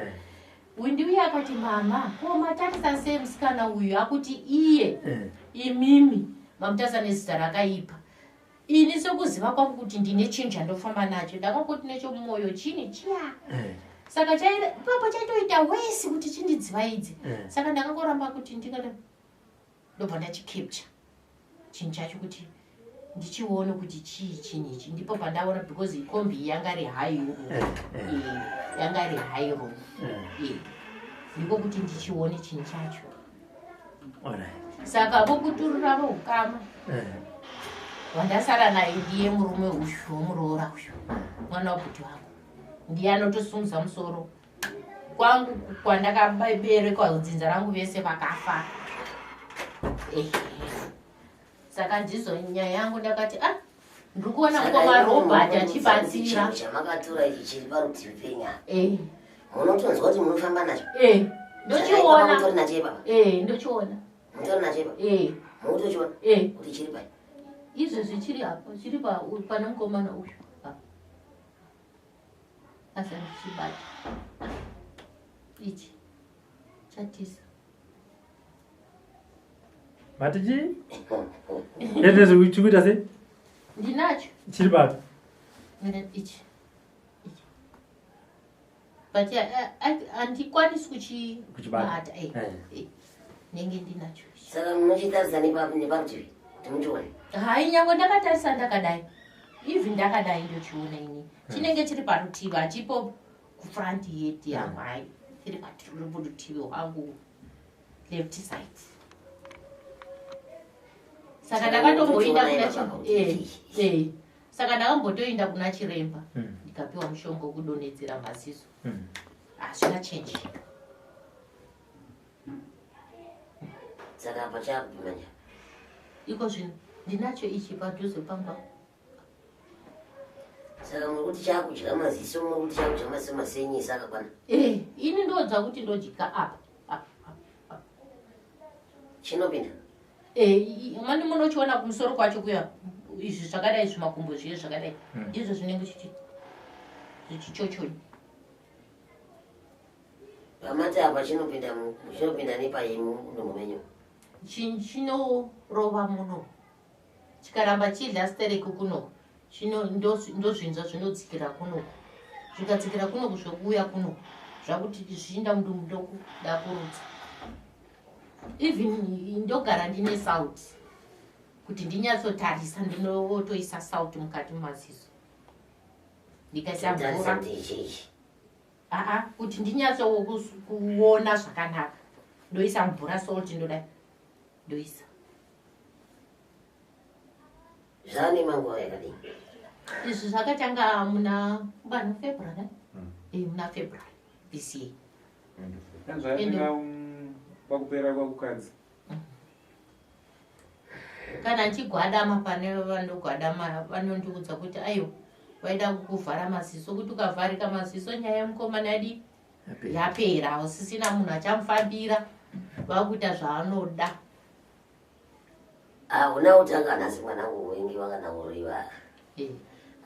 Speaker 3: Windi uye akati mama ko matarisa sei musikana uyu akuti iye eh. imimi mamutarisa nezita rakaipa ini sekuziva kwangu kuti ndine chinhu chandofamba nacho ndakangoti nechomumwoyo chini chiya eh. saka ipapo chaitoita wesi kuti chindidzivaidze eh. saka ndakangoramba kuti ndingada ndobva ndachicapture chinhu chacho kuti ndichione kuti chii chinhu ichi ndipo pandaona because ikombi iyi yanga ri high roof eh, eh. Eh, yanga ri high roof ndiko kuti ndichione chinhu chacho saka vokuturura voukama wandasara naye ndiye murume uyu womuroora uyu mwana wabhuti wangu ndiye anotosimudza musoro kwangu kwandakaberekwa dzinza rangu vese vakafa eh. saka ndizo nyaya yangu ndakati ah ndiri kuona mukoma robert achibatsira
Speaker 2: chamakatora ichi chiri parutivi penyaya eh. munotonzwa kuti munofamba nacho
Speaker 3: eh. ndochiona
Speaker 2: mutori nacho ipapa
Speaker 3: ndochiona
Speaker 2: mutori nacho ipapa mukutochiona kuti chiri pai
Speaker 3: izvezvi chiri apo chiri pane mukomana uyu asi andichibata ichi chatisa
Speaker 5: mati chii ezvezvi chikuita sei
Speaker 3: ndinacho
Speaker 5: chiri papi
Speaker 3: ichi ichi But handikwanisi kuchibata. Nenge ndinacho.
Speaker 2: Saka munochitarisa neparutivi kuti muchione?
Speaker 3: Hai, nyange ndakatarisa ndakadai, even ndakadai ndochiona ini. Chinenge chiri parutivi, hachipo kufront yeti yangu. Hai, chiri parutivi hwangu, left side. Saka ndakatomboinda kuna saka ndakambotoinda kuna chiremba, ndikapiwa mushonga wekudonhedzera maziso. Hazvina change.
Speaker 2: Saka apa chaakupima njani?
Speaker 3: Iko zvino ndinacho ichi padhuze pangu.
Speaker 2: Saka muri kuti chaakudya maziso, muri kuti chaakudya maziso masenyisa akakwana?
Speaker 3: Ini ndodza kuti ndodya apa apa apa.
Speaker 2: Chinopinda?
Speaker 3: Mani munochiona kumusoro kwacho kuya, izvi zvakadai, zvimakumbo zviye zvakadai, ndizvo zvinenge zvichichochonya.
Speaker 2: Pamati apa chinopinda, chinopinda nepai mudumbu menyu?
Speaker 3: Chinorova muno, chikaramba chidya stereki kunoku, ndozvinzwa zvinodzikira kunoku, zvikadzikira kunoku zvokuuya kunoku, zvakuti zvichiinda mudumbu, ndokuda kurutsa. Even ndogara ndine salt kuti ndinyatsotarisa, ndinotoisa salt mukati mumaziso, ndikaisa mvura. Aa, kuti ndinyatsokuona zvakanaka, ndoisa mvura, salt, ndodai ndoisa.
Speaker 2: Zvane manguva yakadii?
Speaker 3: Izvi zvakatanga muna ngani? February. Muna February this year.
Speaker 6: Zvayatanga pakupera kwakukadzi.
Speaker 3: Kana nchigwadama pane vanogwadama, vanondiudza kuti aiwa, vaida kukuvhara maziso, kuti ukavharika maziso nyaya yemukomana yadi yapera, usisina munhu achamufambira, vakuita zvaanoda.
Speaker 2: Hauna kutanga nhasi mwanangu kuvengiwa kana kuriva.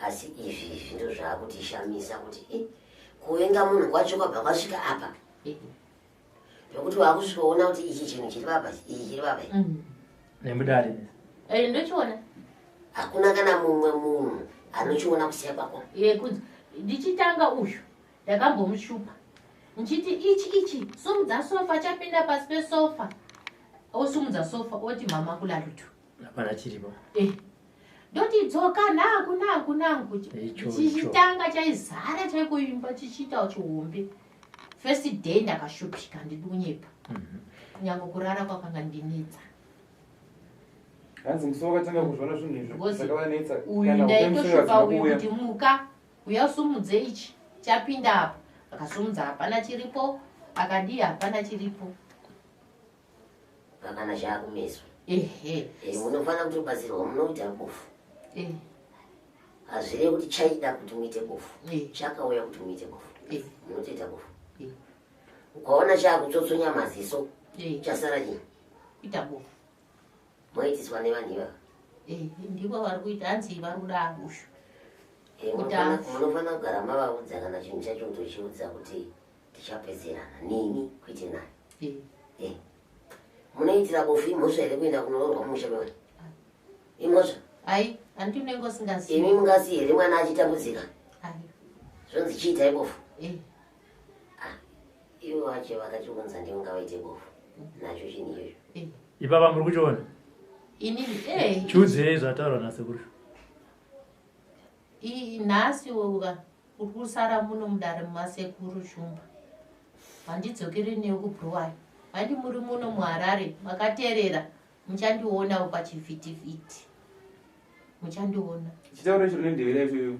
Speaker 2: Asi izvi zvinhu zvaakutishamisa kuti kuvenga munhu kwacho kwabva kwasvika apa, pekuti wakusvikoona kuti ichi chinhu chiri papa, ichi chiri papa.
Speaker 5: Nemudare.
Speaker 3: Ndochiona.
Speaker 2: Hakuna kana mumwe munhu anochiona kusiya kwako.
Speaker 3: Kunzi ndichitanga uyu ndakambomushupa nchiti ichi ichi, sumudza sofa, chapinda pasi pesofa. Osumudza sofa, oti mama kulalutu.
Speaker 5: Hapana chiripo.
Speaker 3: Ndoti dzoka, nangu nangu nangu.
Speaker 5: Icho,
Speaker 3: Chichitanga chaizara chaikuimba, chichiita chihombe. First day ndakashupika, ndidi kunyepa. Kunyange kurara kwakanga ndinetsa.
Speaker 6: Hanzi musi wakatanga kuzviona zvinhu izvo
Speaker 3: Ngozi,
Speaker 6: zvakavanetsa.
Speaker 3: Uyu
Speaker 6: Kana
Speaker 3: ndaitoshupa uyu
Speaker 6: kuuya.
Speaker 3: kuti muka, uya usumudze ichi chapinda apa. Akasumudza, hapana chiripo. Akadii, hapana chiripo.
Speaker 2: Pakana chaakumeso.
Speaker 3: Ehe.
Speaker 2: Munofanira kutobatsirwa, munoita bofu. Hazvirevi kuti chaida kuti muite bofu. Chakauya kuti muite bofu. Munotoita bofu. Ukaona chaakutsotsonya maziso, chasara chii?
Speaker 3: Kuita bofu.
Speaker 2: Moitiswa nevanhu ivava.
Speaker 3: Ndivo vari kuita, hanzi vari kuda ushu. Kuti
Speaker 2: Munofanira kugara mavaudza kana chinhu chacho, kutochiudza kuti tichapedzerana nini kuite naye. Munoitira bofu imhosva here kuenda kunoroorwa mumusha mevanhu? Imhosva?
Speaker 3: Ai, handi unenge usingazivi.
Speaker 2: Imi mungasiyi here mwana achitambudzika?
Speaker 3: Ai.
Speaker 2: Zvonzi chiitai bofu. Ivo vacho vakachiunza ndivo ngavaite bofu nacho chinhu ichocho.
Speaker 5: Ipapa muri kuchiona?
Speaker 3: Inini
Speaker 5: Chiudzei zvataurwa nasekuru.
Speaker 3: Nhasi uka uri kusara muno mudare mumasekuru Shumba, handidzokeri newe kuBhuruwayo. Handi muri muno muHarare makateerera, muchandionawo pachivhitivhiti, muchandiona.
Speaker 6: Chitauro chiro nendevera ichoyo.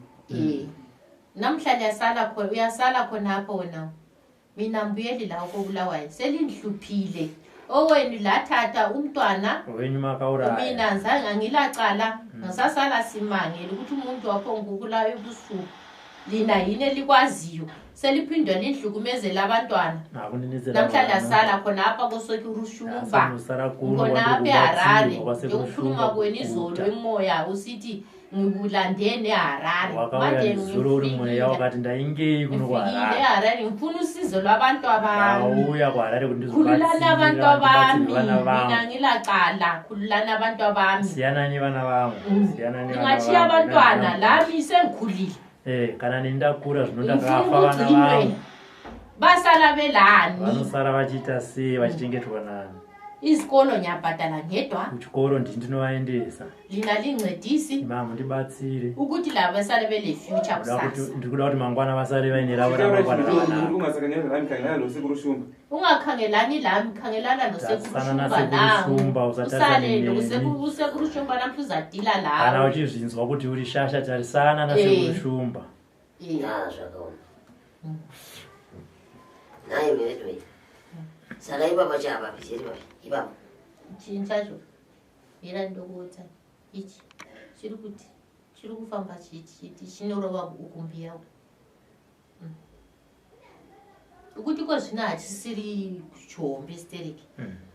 Speaker 3: Namhla liyasala uyasala khonapho wena. Mina mbuyeli la koBulawayo, selindihluphile owenu lathatha umntwana.
Speaker 5: Wenyu makauraya.
Speaker 3: Mina zange, angilacala. Ngisasala simangele ukuthi umuntu waphongukulayo ebusuku, lina yini elikwaziyo? Seliphindwa lindihlukumezela abantwana.
Speaker 5: Nakuninizela.
Speaker 3: Namhla lasala khonapha koSokurushumba.
Speaker 5: Usara kuno.
Speaker 3: Khonapha eHarare, njengokukhuluma kwenu izolo emoya usithi ngikulande neHarare.
Speaker 5: Wakauya nezuro uri mweya, wakati ndaingei kuno
Speaker 3: Ngifikile
Speaker 5: kuHarare.
Speaker 3: eHarare, ngifuna usizo lwabantu abami.
Speaker 5: Ndauya kuHarare kuti
Speaker 3: Khululani abantu abami.
Speaker 5: ndizobatsira vana
Speaker 3: Mina
Speaker 5: vangu.
Speaker 3: ngilacala, khululani abantu abami.
Speaker 5: Siyanani vana vangu, siyanani vana
Speaker 3: Ngingachiya
Speaker 5: vangu.
Speaker 3: abantwana lami, sengikhulile.
Speaker 5: Kana nini ndakura zvino
Speaker 3: Ngifuna
Speaker 5: ndakafa vana
Speaker 3: ukugcinwe.
Speaker 5: vangu.
Speaker 3: Basala belani?
Speaker 5: Vanosara vachiita sei, vachichengetwa nani?
Speaker 3: Izikolo ngiyabhadala ngedwa.
Speaker 5: Kuchikoro ndini ndinovaendesa.
Speaker 3: Lina lincedisi.
Speaker 5: Imi hamundibatsire.
Speaker 3: Ukuthi laba basale bele future kusasa.
Speaker 5: Ndiri kuda kuti mangwana vasare vaine ravo ramangwana rakanaka.
Speaker 3: Ungakhangelani lami, khangelana
Speaker 5: Tarisana
Speaker 3: noSekuru
Speaker 5: naSekuru
Speaker 3: Shumba
Speaker 5: Shumba,
Speaker 3: nangu.
Speaker 5: usatarisane
Speaker 3: Usale
Speaker 5: neni.
Speaker 3: noSekuru Shumba namhla uzadila
Speaker 5: Kana
Speaker 3: lawe.
Speaker 5: uchizvinzwa kuti uri shasha, tarisana naSekuru Shumba.
Speaker 2: Ah, zvakaoma. Nhai veduwe, saka ipapa chapapi chiri papi ipapo?
Speaker 3: Chinhu chacho mira ndokuudza, ichi chiri kuti chiri kufamba chichiti chinorova ukumbiya uku. Ukuti ko zvino hachisiri chihombe stereki,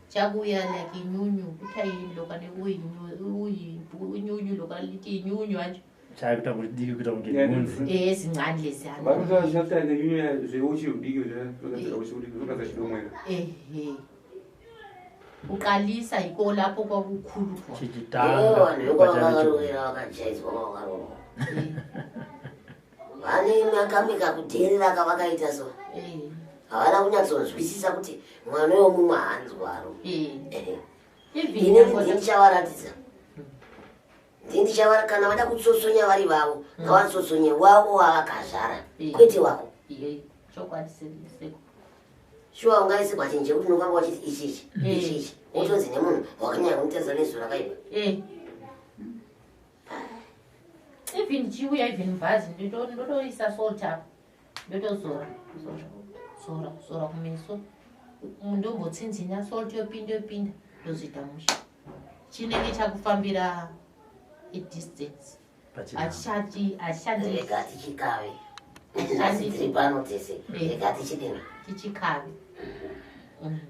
Speaker 3: chakuuya like inyunyu kutayini lokane uyinyunyu lokalithi inyunyu anje.
Speaker 5: Chakuita kuti diki kuita kunge
Speaker 6: Yeah,
Speaker 5: nhunzi.
Speaker 3: Ezincane leziyana.
Speaker 6: Varikuta nenyunya zveuchi hudiki zvogadzira uchi hudiki zvogadzira chidomwera.
Speaker 3: Ehe, uqalisa yiko lapho kwakukhulu khona.
Speaker 5: Chichitanga
Speaker 2: Vanhu
Speaker 5: kwachave chihombe.
Speaker 2: vekwavakarovera vakajaidzwa vakarohwa vane makamika kudheerera kavakaita so havana kunyatsonzwisisa kuti mwana wemumwe haanzwaro.
Speaker 3: Even
Speaker 2: Ini ndichavaratidza, ndindichavar kana vada kutsotsonya vari vavo, ngavatsotsonye wavo wavakazvara, kwete wako.
Speaker 3: Iye, chokwadi seko.
Speaker 2: Shuwa ungaisirwa chinhu chekuti unofamba uchiti ichi ichi, ichi ichi, wotonzi nemunhu wakanyanya kumutarisa nezuva rakaipa.
Speaker 3: Even chiuya, even bhazi, ndotoisa salt apa, ndotozora zora zora zora kumeso, ndombotsinzinya salt, yopinda yopinda, ndozoita mushe. Chinenge chakufambira idistance.
Speaker 5: Pachinhambwe.
Speaker 3: Hachichati hachichandi.
Speaker 2: Rega tichikave, nhasi tiri pano tese, rega tichidini.
Speaker 3: Tichikave.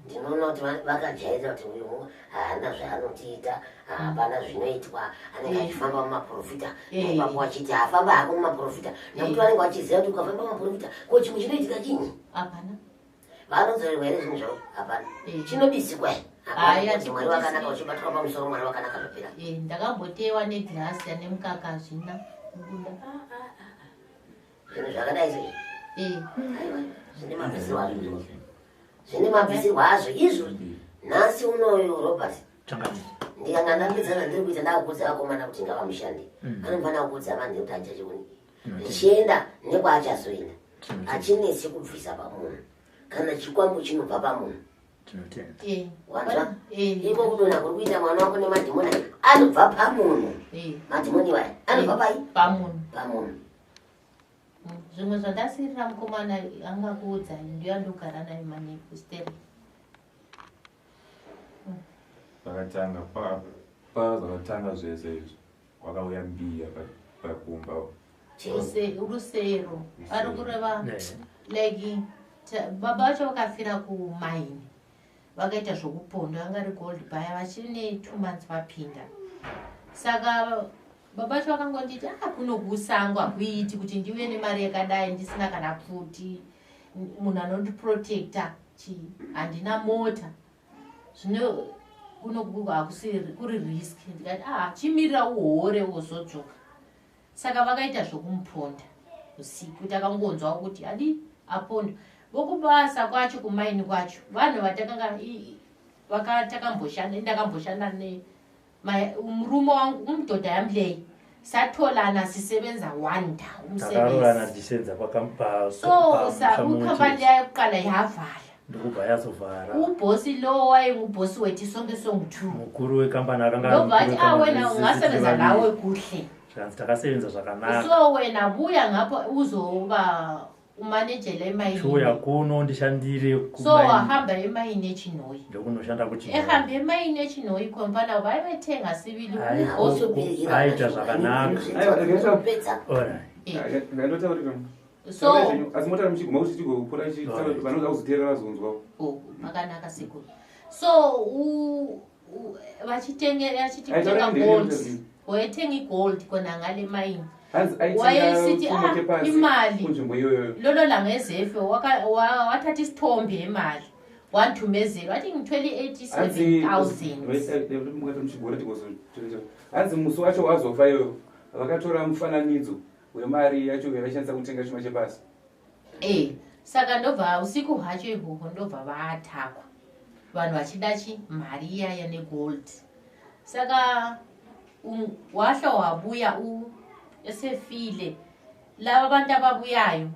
Speaker 2: Ndinoona kuti vakajairira kuti uyu haana zvaanotiita, hapana zvinoitwa, anenge achifamba mumaprofita. Ipapo achiti hafamba hako mumaprofita nekuti vanenge vachiziva kuti ukafamba mumaprofita ko chimwe chinoitika chinyi?
Speaker 3: Hapana.
Speaker 2: Vanodzorerwa here zvinhu zvavo? Hapana. Chinobisikwa here?
Speaker 3: Hayi,
Speaker 2: Hapana. Kuti Mwari wakanaka,
Speaker 3: hachibudiswi.
Speaker 2: uchibatwa pamusoro, Mwari wakanaka, zvopera.
Speaker 3: Ndakambotewa negirasi ane mukaka, hazvina kubuda.
Speaker 2: Zvinhu zvakadai sei? Aiwa, zvine mabvisirwo azvo izvo, zvine mabvisirwo azvo izvo. Nhasi unoyu Robert,
Speaker 5: Changamire.
Speaker 2: ndikanga ndapedza zvandiri kuita, ndakuudza vakomana kuti ngavamushande, anofanira kuudza vanhu nekuti handichachioni zvichienda nekwaachazoenda. Hachinetsi kubvisa pamunhu kana chikwambo chinobva pamunhu.
Speaker 5: Tinotenda.
Speaker 2: Wanzwa? Iko kudonha kuri kuita mwana wako nemadhimoni anobva pamunhu. Madhimoni iwaya anobva pai?
Speaker 3: Pamunhu.
Speaker 2: Pamunhu.
Speaker 3: Zvimwe zvandasirira mukomana angakuudzai, ndiyo andogara nayo manheru steri.
Speaker 7: Zvakatanga pazvakatanga zvese izvi, kwakauya mbiya pakumba.
Speaker 3: Rusero ari kureva like baba vacho vakafira kumaini, vakaita zvokuponda, vanga ri gold baya vachiri ne2 months vapinda. Saka baba vacho vakangonditi, a kuno kusango hakuiti kuti ndive nemari yakadai ndisina kana pfuti, munhu anondiprotecta chii, handina mota, zvino kuno hakusi kuri risk. Ndikati, ah, chimirira uhore wozodzoka. Saka vakaita zvokumuponda usiku. Takangonzwa kuti adi apondwa. Vokubasa kwacho, kumaini kwacho, vanhu vatakanga takamboshanda, ndakamboshanda ne murume wangu, umdhodha yami leyi, satholana sisebenza one ndawo.
Speaker 5: Takaroorana
Speaker 3: Umsebenzi
Speaker 5: tichisenza
Speaker 3: so ikhampani yayokuqala yavala.
Speaker 5: Ndokubva yazovhara.
Speaker 3: Ubhosi lo wayengubhosi wethu sonke songu-two.
Speaker 5: Mukuru wekambani akanga ari
Speaker 3: Ndobva
Speaker 5: mukuru
Speaker 3: ati, ah,
Speaker 5: wekambani
Speaker 3: wena
Speaker 5: sisi
Speaker 3: ungasebenza
Speaker 5: tiri
Speaker 3: lawe
Speaker 5: vaviri.
Speaker 3: kuhle.
Speaker 5: Zvikanzi takasevenza zvakanaka.
Speaker 3: So wena buya ngapha uzoba umanejela emayini.
Speaker 5: Chiuya kuno ndishandire
Speaker 3: So
Speaker 5: kumaini.
Speaker 3: wahamba emayini eChinhoyi.
Speaker 5: Ndokunoshanda kuChinhoyi.
Speaker 3: Ehambe emayini eChinhoyi khona vayevethenga sibili.
Speaker 5: Aita zvakanaka. Alright.
Speaker 6: Ngandotaurira. Asi motara muchiguma kuti tigopota vanoda kuzoteerera vazonzwawo.
Speaker 3: Oh, makanaka sekuru. So vachitenge vachiti
Speaker 6: Aitaura
Speaker 3: kutenga
Speaker 6: ndini
Speaker 3: gold,
Speaker 6: ndini.
Speaker 3: wayetenga igold khona ngale mayini.
Speaker 6: Hanzi
Speaker 3: Wayesithi,
Speaker 6: aitenga
Speaker 3: ah,
Speaker 6: chepasi
Speaker 3: imali.
Speaker 6: kunzvimbo iyoyo.
Speaker 3: Lolo langezefe wathatha isithombe emali, wanthumezela, wathi ngithwele i-87 000.
Speaker 6: Mukati muchigora tigozo, hanzi musi wacho wazofa iyoyo vakatora mufananidzo wemari yacho yavaishandisa kutenga chuma chepasi.
Speaker 3: Saka ndobva usiku hwacho ihwohwo ndobva vaatakwa vanhu vachida chi mari iyaya negold. Saka wahla wabuya esefile laba abantu ababuyayo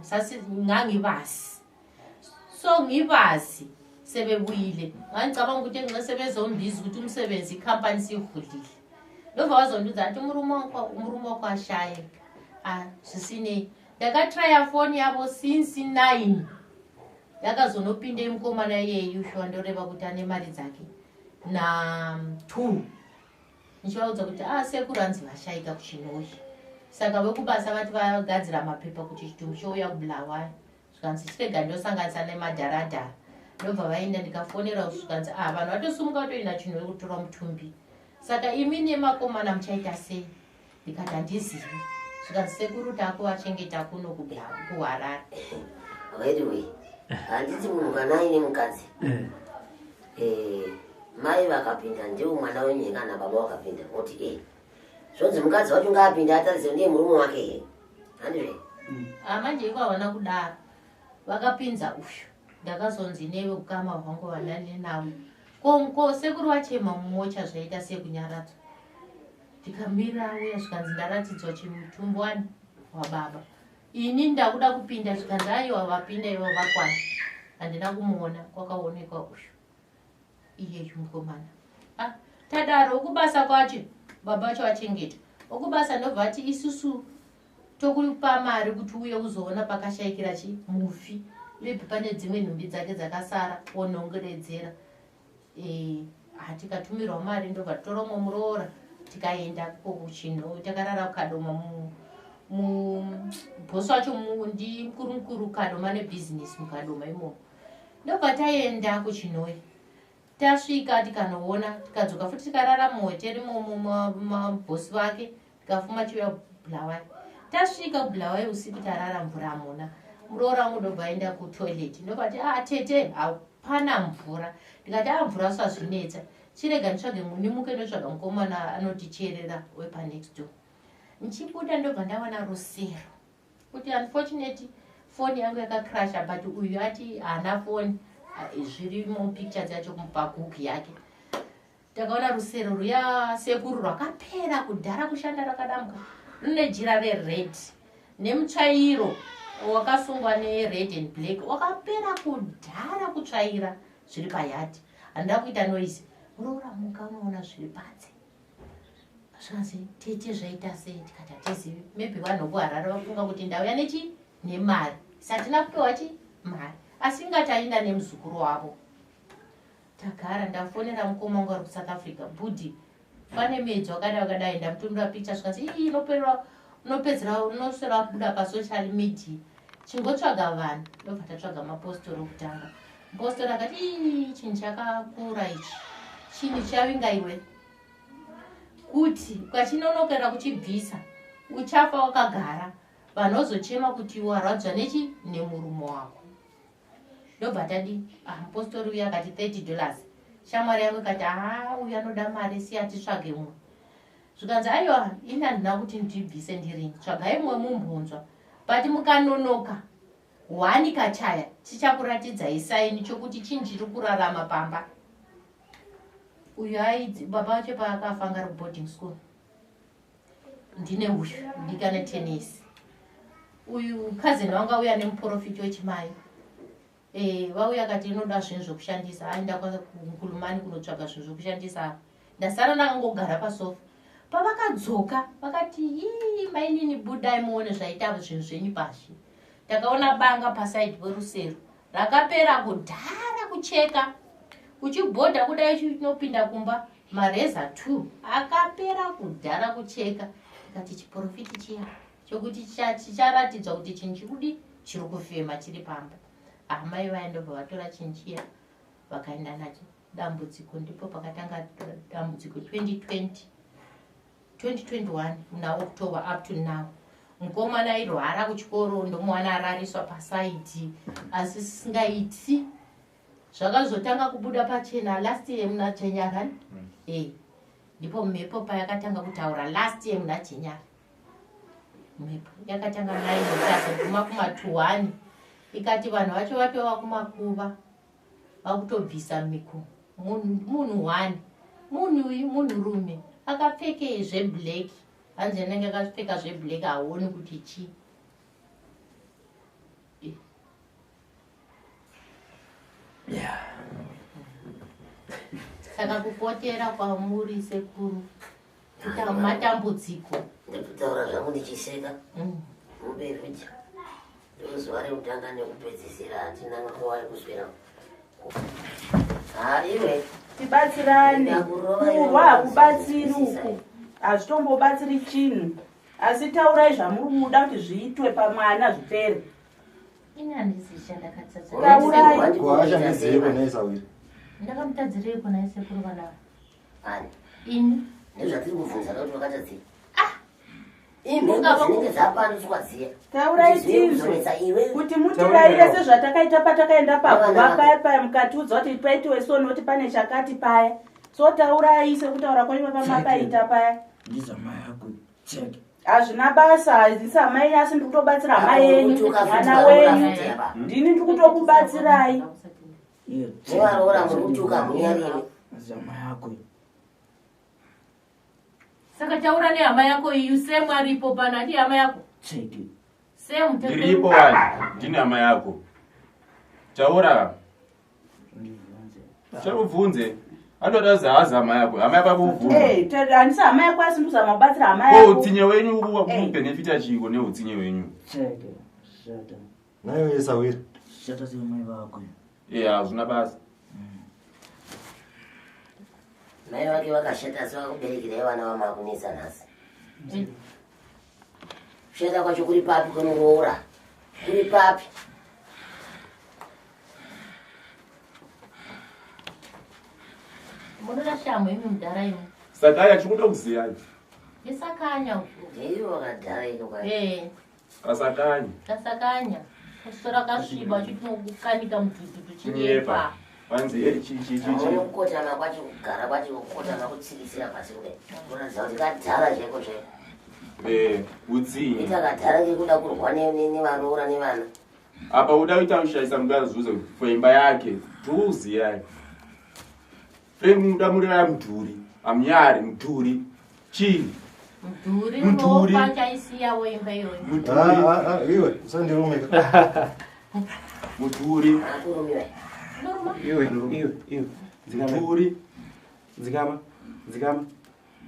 Speaker 3: ngangibazi so ngibazi sebebuyile ngangicabanga ukuthi nxa sebezombiza ukuthi umsebenzi ikhampani siyivulile ndobva vazondiudza ati murume wako ashaye zvisinei ndakatraya foni yavo since 9 yakazonopinda mukomana iyeyu shuwa ndoreva kuti ane mari dzake na 2 ndichivaudza kuti sekuru hanzi vashaika kuChinhoyi. Saka vekubasa vati vagadzira mapepa kuti chitumbu chouya kuBulawayo. Zvikanzi chirega ndosanganisa nemadharadhara. Ndobva vaenda ndikafonera zvikanzi vanhu vatosumuka vatoenda Chinhoyi kutora mutumbi. Saka imi nemakomana muchaita sei? Ndikati handizivi. Zvikanzi sekuru takuvachengeta kuno kuHarare.
Speaker 2: Anyway, handiti munhu kana aine mukadzi mai vakapinda ndiwo mwana wenyu kana baba vakapinda oti zvonzi mukadzi wacho ngaapinde atarise ndiye murume wake he handizve?
Speaker 3: Manje iko havana kudaro vakapinza uyu ndakazonzi newe ukama hwangu vanani navo ko sekuru vachema mumocha zvaita sekunyaradzwa ndikamira uya zvikanzi ndaratidzwa chimutumbu wani wababa ini ndakuda kupinda zvikanzi aiwa vapinda ivo vakwana handina kumuona kwakaonekwa uyu iyeyu mukomana tadaro ukubasa kwacho baba vacho vachengeta ukubasa ndobva ati isusu tokupa mari kuti uye uzoona pakashaikira chi mufi maybe pane dzimwe nhumbi dzake dzakasara wonongeredzera tikatumirwa mari ndobva titora umwe muroora tikaenda kuChinhoyi takarara kuKadoma bhosi wacho ndi mukuru mukuru Kadoma nebhizinesi muKadoma imomo ndobva taenda kuChinhoyi tasvika tikanoona tikadzoka futi tikarara muhoteri mabhosi vake tikafuma chiuya Bulawayo tasvika kuBulawayo usiku tarara mvura hamuna muroora wangu ndobva aenda kutoilet ndobva ti tete hapana mvura ndikati mvura usazvinetsa chirega nditsvage munimuke ndotsvaga mukomana anoticherera wepanext door ndichibuda ndobva ndawana rusero kuti unfortunately foni yangu yakacrasha but uyu ati haana foni zviri mupicture dzacho paGoogle yake takaona rusero ruya sekuru rwakapera kudhara kushanda rakadambuka rune jira rered nemutsvairo wakasungwa nered and black wakapera kudhara kutsvaira zviri payadhi handida kuita noise muroora muka unoona zviri panze zvikanzi tete zvaita sei tikati hatizivi maybe vanhu vokuHarare vafunga kuti ndauya nechi nemari satina kupiwa chi mari asi ingataenda nemuzukuru wavo tagara ndafonera mukoma wangu ari kuSouth Africa bhudhi pane medzo wakadai wakadai ndamutumira picha zvikanzi ii inoperera unopedzera unoswera wabuda pasocial media chingotsvaga vanhu ndobva tatsvaga mapostori okutanga mupostori akati ii chinhu chakakura ichi chinhu chavinga iwe kuti ukachinonokera kuchibvisa uchafa wakagara vanhu vazochema kuti warwadzwa nechi nemurume wako ndobva tadi mupostori uyu akati $30 shamwari yangu ikati haa uyu anoda mari siya titsvage mumwe zvikanzi aiwa ini handina kuti ndibvise ndirini tsvagai mumwe mumbunzwa but mukanonoka hwani kachaya chichakuratidzai sign chokuti chinhu chiri kurarama pamba uyu aidzi baba vacho paakafa anga ari kuboarding school ndine uyu ndikane tenesi uyu cousin wangu auya nemuprofiti wechimai vauya kati inoda zvinhu zvokushandisa aenda kuNkulumane kunotsvaga zvinhu zvokushandisa ndasara ndakangogara pasofa pavakadzoka vakati ii mainini budai muone zvaita zvinhu zvenyu pashi takaona banga pasaidi perusero rakapera kudhara kucheka uchibhodha kudai chinopinda kumba mareza 2 akapera kudhara kucheka tikati chiprofiti chiya chokuti chicharatidzwa kuti chinhu chikudi chiri kufema chiri pamba amai vaya ndobva vatora chinhu chiya vakaenda nacho dambudziko ndipo pakatanga dambudziko 2020 2021 muna October up to now mukomana airwara kuchikoro ndomuwana arariswa pasaidi asi singaiti zvakazotanga kubuda pachena last year muna January ndipo mhepo payakatanga kutaura last year muna January mhepo yakatanga 9 ikazoguma kuma 21. Ikati vanhu vacho vatova kumakuva vakutobvisa miko munhu one munhu uyu munhurume akapfekei zveblack hanzi anenge akapfeka zveblack hauoni kuti chii. Saka kupotera kwamuri sekuru kuita matambudziko.
Speaker 2: Ndikutaura zvangu ndichiseka mubefuja ndozuva rekutanga nekupedzisira hatina nguva yekuswera. Iwe
Speaker 8: tibatsirane, kurwa hakubatsiri uku, hazvitombobatsiri chinhu, asi taurai zvamuri kuda kuti zviitwe pamwana zvipere.
Speaker 3: Ini handisi chandakatadza.
Speaker 8: Taurai.
Speaker 4: Ko achandiziveiko nhai Sawira?
Speaker 3: Ndakamutadzireiko nhai sekuru vana ava?
Speaker 2: Ani?
Speaker 3: Ini.
Speaker 2: Ndozvatiri kubvunza kuti wakatadzei. Imhepo dzinenge dzapandutswa dziya.
Speaker 8: Taurai tinzwe kuti mutiraire sezvatakaita patakaenda paguva paya paya mukatiudza kuti paitiwe so noti pane chakati paya. So taurai sekutaura kwenyu pamakaita paya.
Speaker 9: Ndizamai yako chete.
Speaker 8: Hazvina basa, handisi hama yenyu asi ndiri kutobatsira hama yenyu, mwana wenyu. Ndini ndiri kutokubatsirai.
Speaker 2: Nevaroora muri kutuka munyarimi.
Speaker 9: Zama yako.
Speaker 3: Saka taura nehama yako iyu Sam aripo pano handi hama yako?
Speaker 9: Chete.
Speaker 3: Sam
Speaker 7: ndiripo wani ndini hama yako. Taura. Chabvunze. Anoda zahazi hama yako. Hama yako akubvunza.
Speaker 8: Eh, handisi hama yako asi ndikuzama kubatsira hama yako.
Speaker 7: Ko utsinye wenyu ukubenefita chiiko neutsinye wenyu?
Speaker 9: Chete. Shata.
Speaker 4: Nayo yesawira.
Speaker 9: Shata semai vako.
Speaker 7: Eh, hazvina basa.
Speaker 2: Mai vake vakashata asi vakakuberekerai vana vamakunetsa nhasi. Kushata kwacho kuri papi kwemuroora? Kuri papi?
Speaker 3: Munoda shamhu imi mudhara imi.
Speaker 7: Sakanya chikuda kuziya.
Speaker 3: Ndisakanya.
Speaker 2: Ndiyo wakadhara ino kwa.
Speaker 3: Eh.
Speaker 7: Kasakanya.
Speaker 3: Kasakanya. Kusora kasviba chitinokukanika mudhudhu tuchinyepa.
Speaker 7: Vanzi chi chi chi chi.
Speaker 2: Kukotama kwacho kugara kwacho kukotama kutsikitsira pasi kudai. Kuratidza kuti kadhara chaiko chaiko.
Speaker 7: Eh, utsinye.
Speaker 2: Ita kadhara kekuda kurwa nevaroora nevana.
Speaker 7: Apa uda kuita kushaisa mukazuze for imba yake. Tuzi yake. Frame muda murira mudhuri. Amnyari mudhuri. Chii?
Speaker 3: Mudhuri
Speaker 7: Mudhuri.
Speaker 3: unofa chaisiyawo imba iyoyo.
Speaker 7: Mudhuri.
Speaker 4: Iwe usandirumika.
Speaker 7: Mudhuri.
Speaker 2: Akurumiwa.
Speaker 3: Unoruma?
Speaker 6: Iwe, iwe, iwe. Dzikama.
Speaker 7: Mudhuri.
Speaker 6: Dzikama. Dzikama.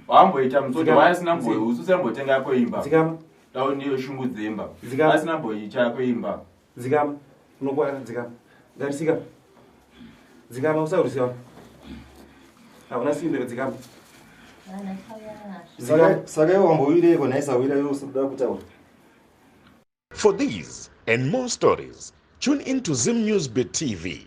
Speaker 7: Wamboita musoto
Speaker 6: Dzikama.
Speaker 7: waasina mboyo ususa mbotenga yako imba.
Speaker 6: Dzikama.
Speaker 7: Dau ndiyo shungu dzemba.
Speaker 6: Dzikama.
Speaker 7: Asina mboicha yako imba.
Speaker 6: Dzikama. Unokwara dzikama. Garisika. Dzikama usaurisiwa. Hauna simbe dzikama.
Speaker 3: Vana chauya nazvo.
Speaker 4: Saka iwe wambowireiko nhai Sawira iwe usikuda kutaura?
Speaker 1: For these and more stories, tune in to Zim News Bit TV.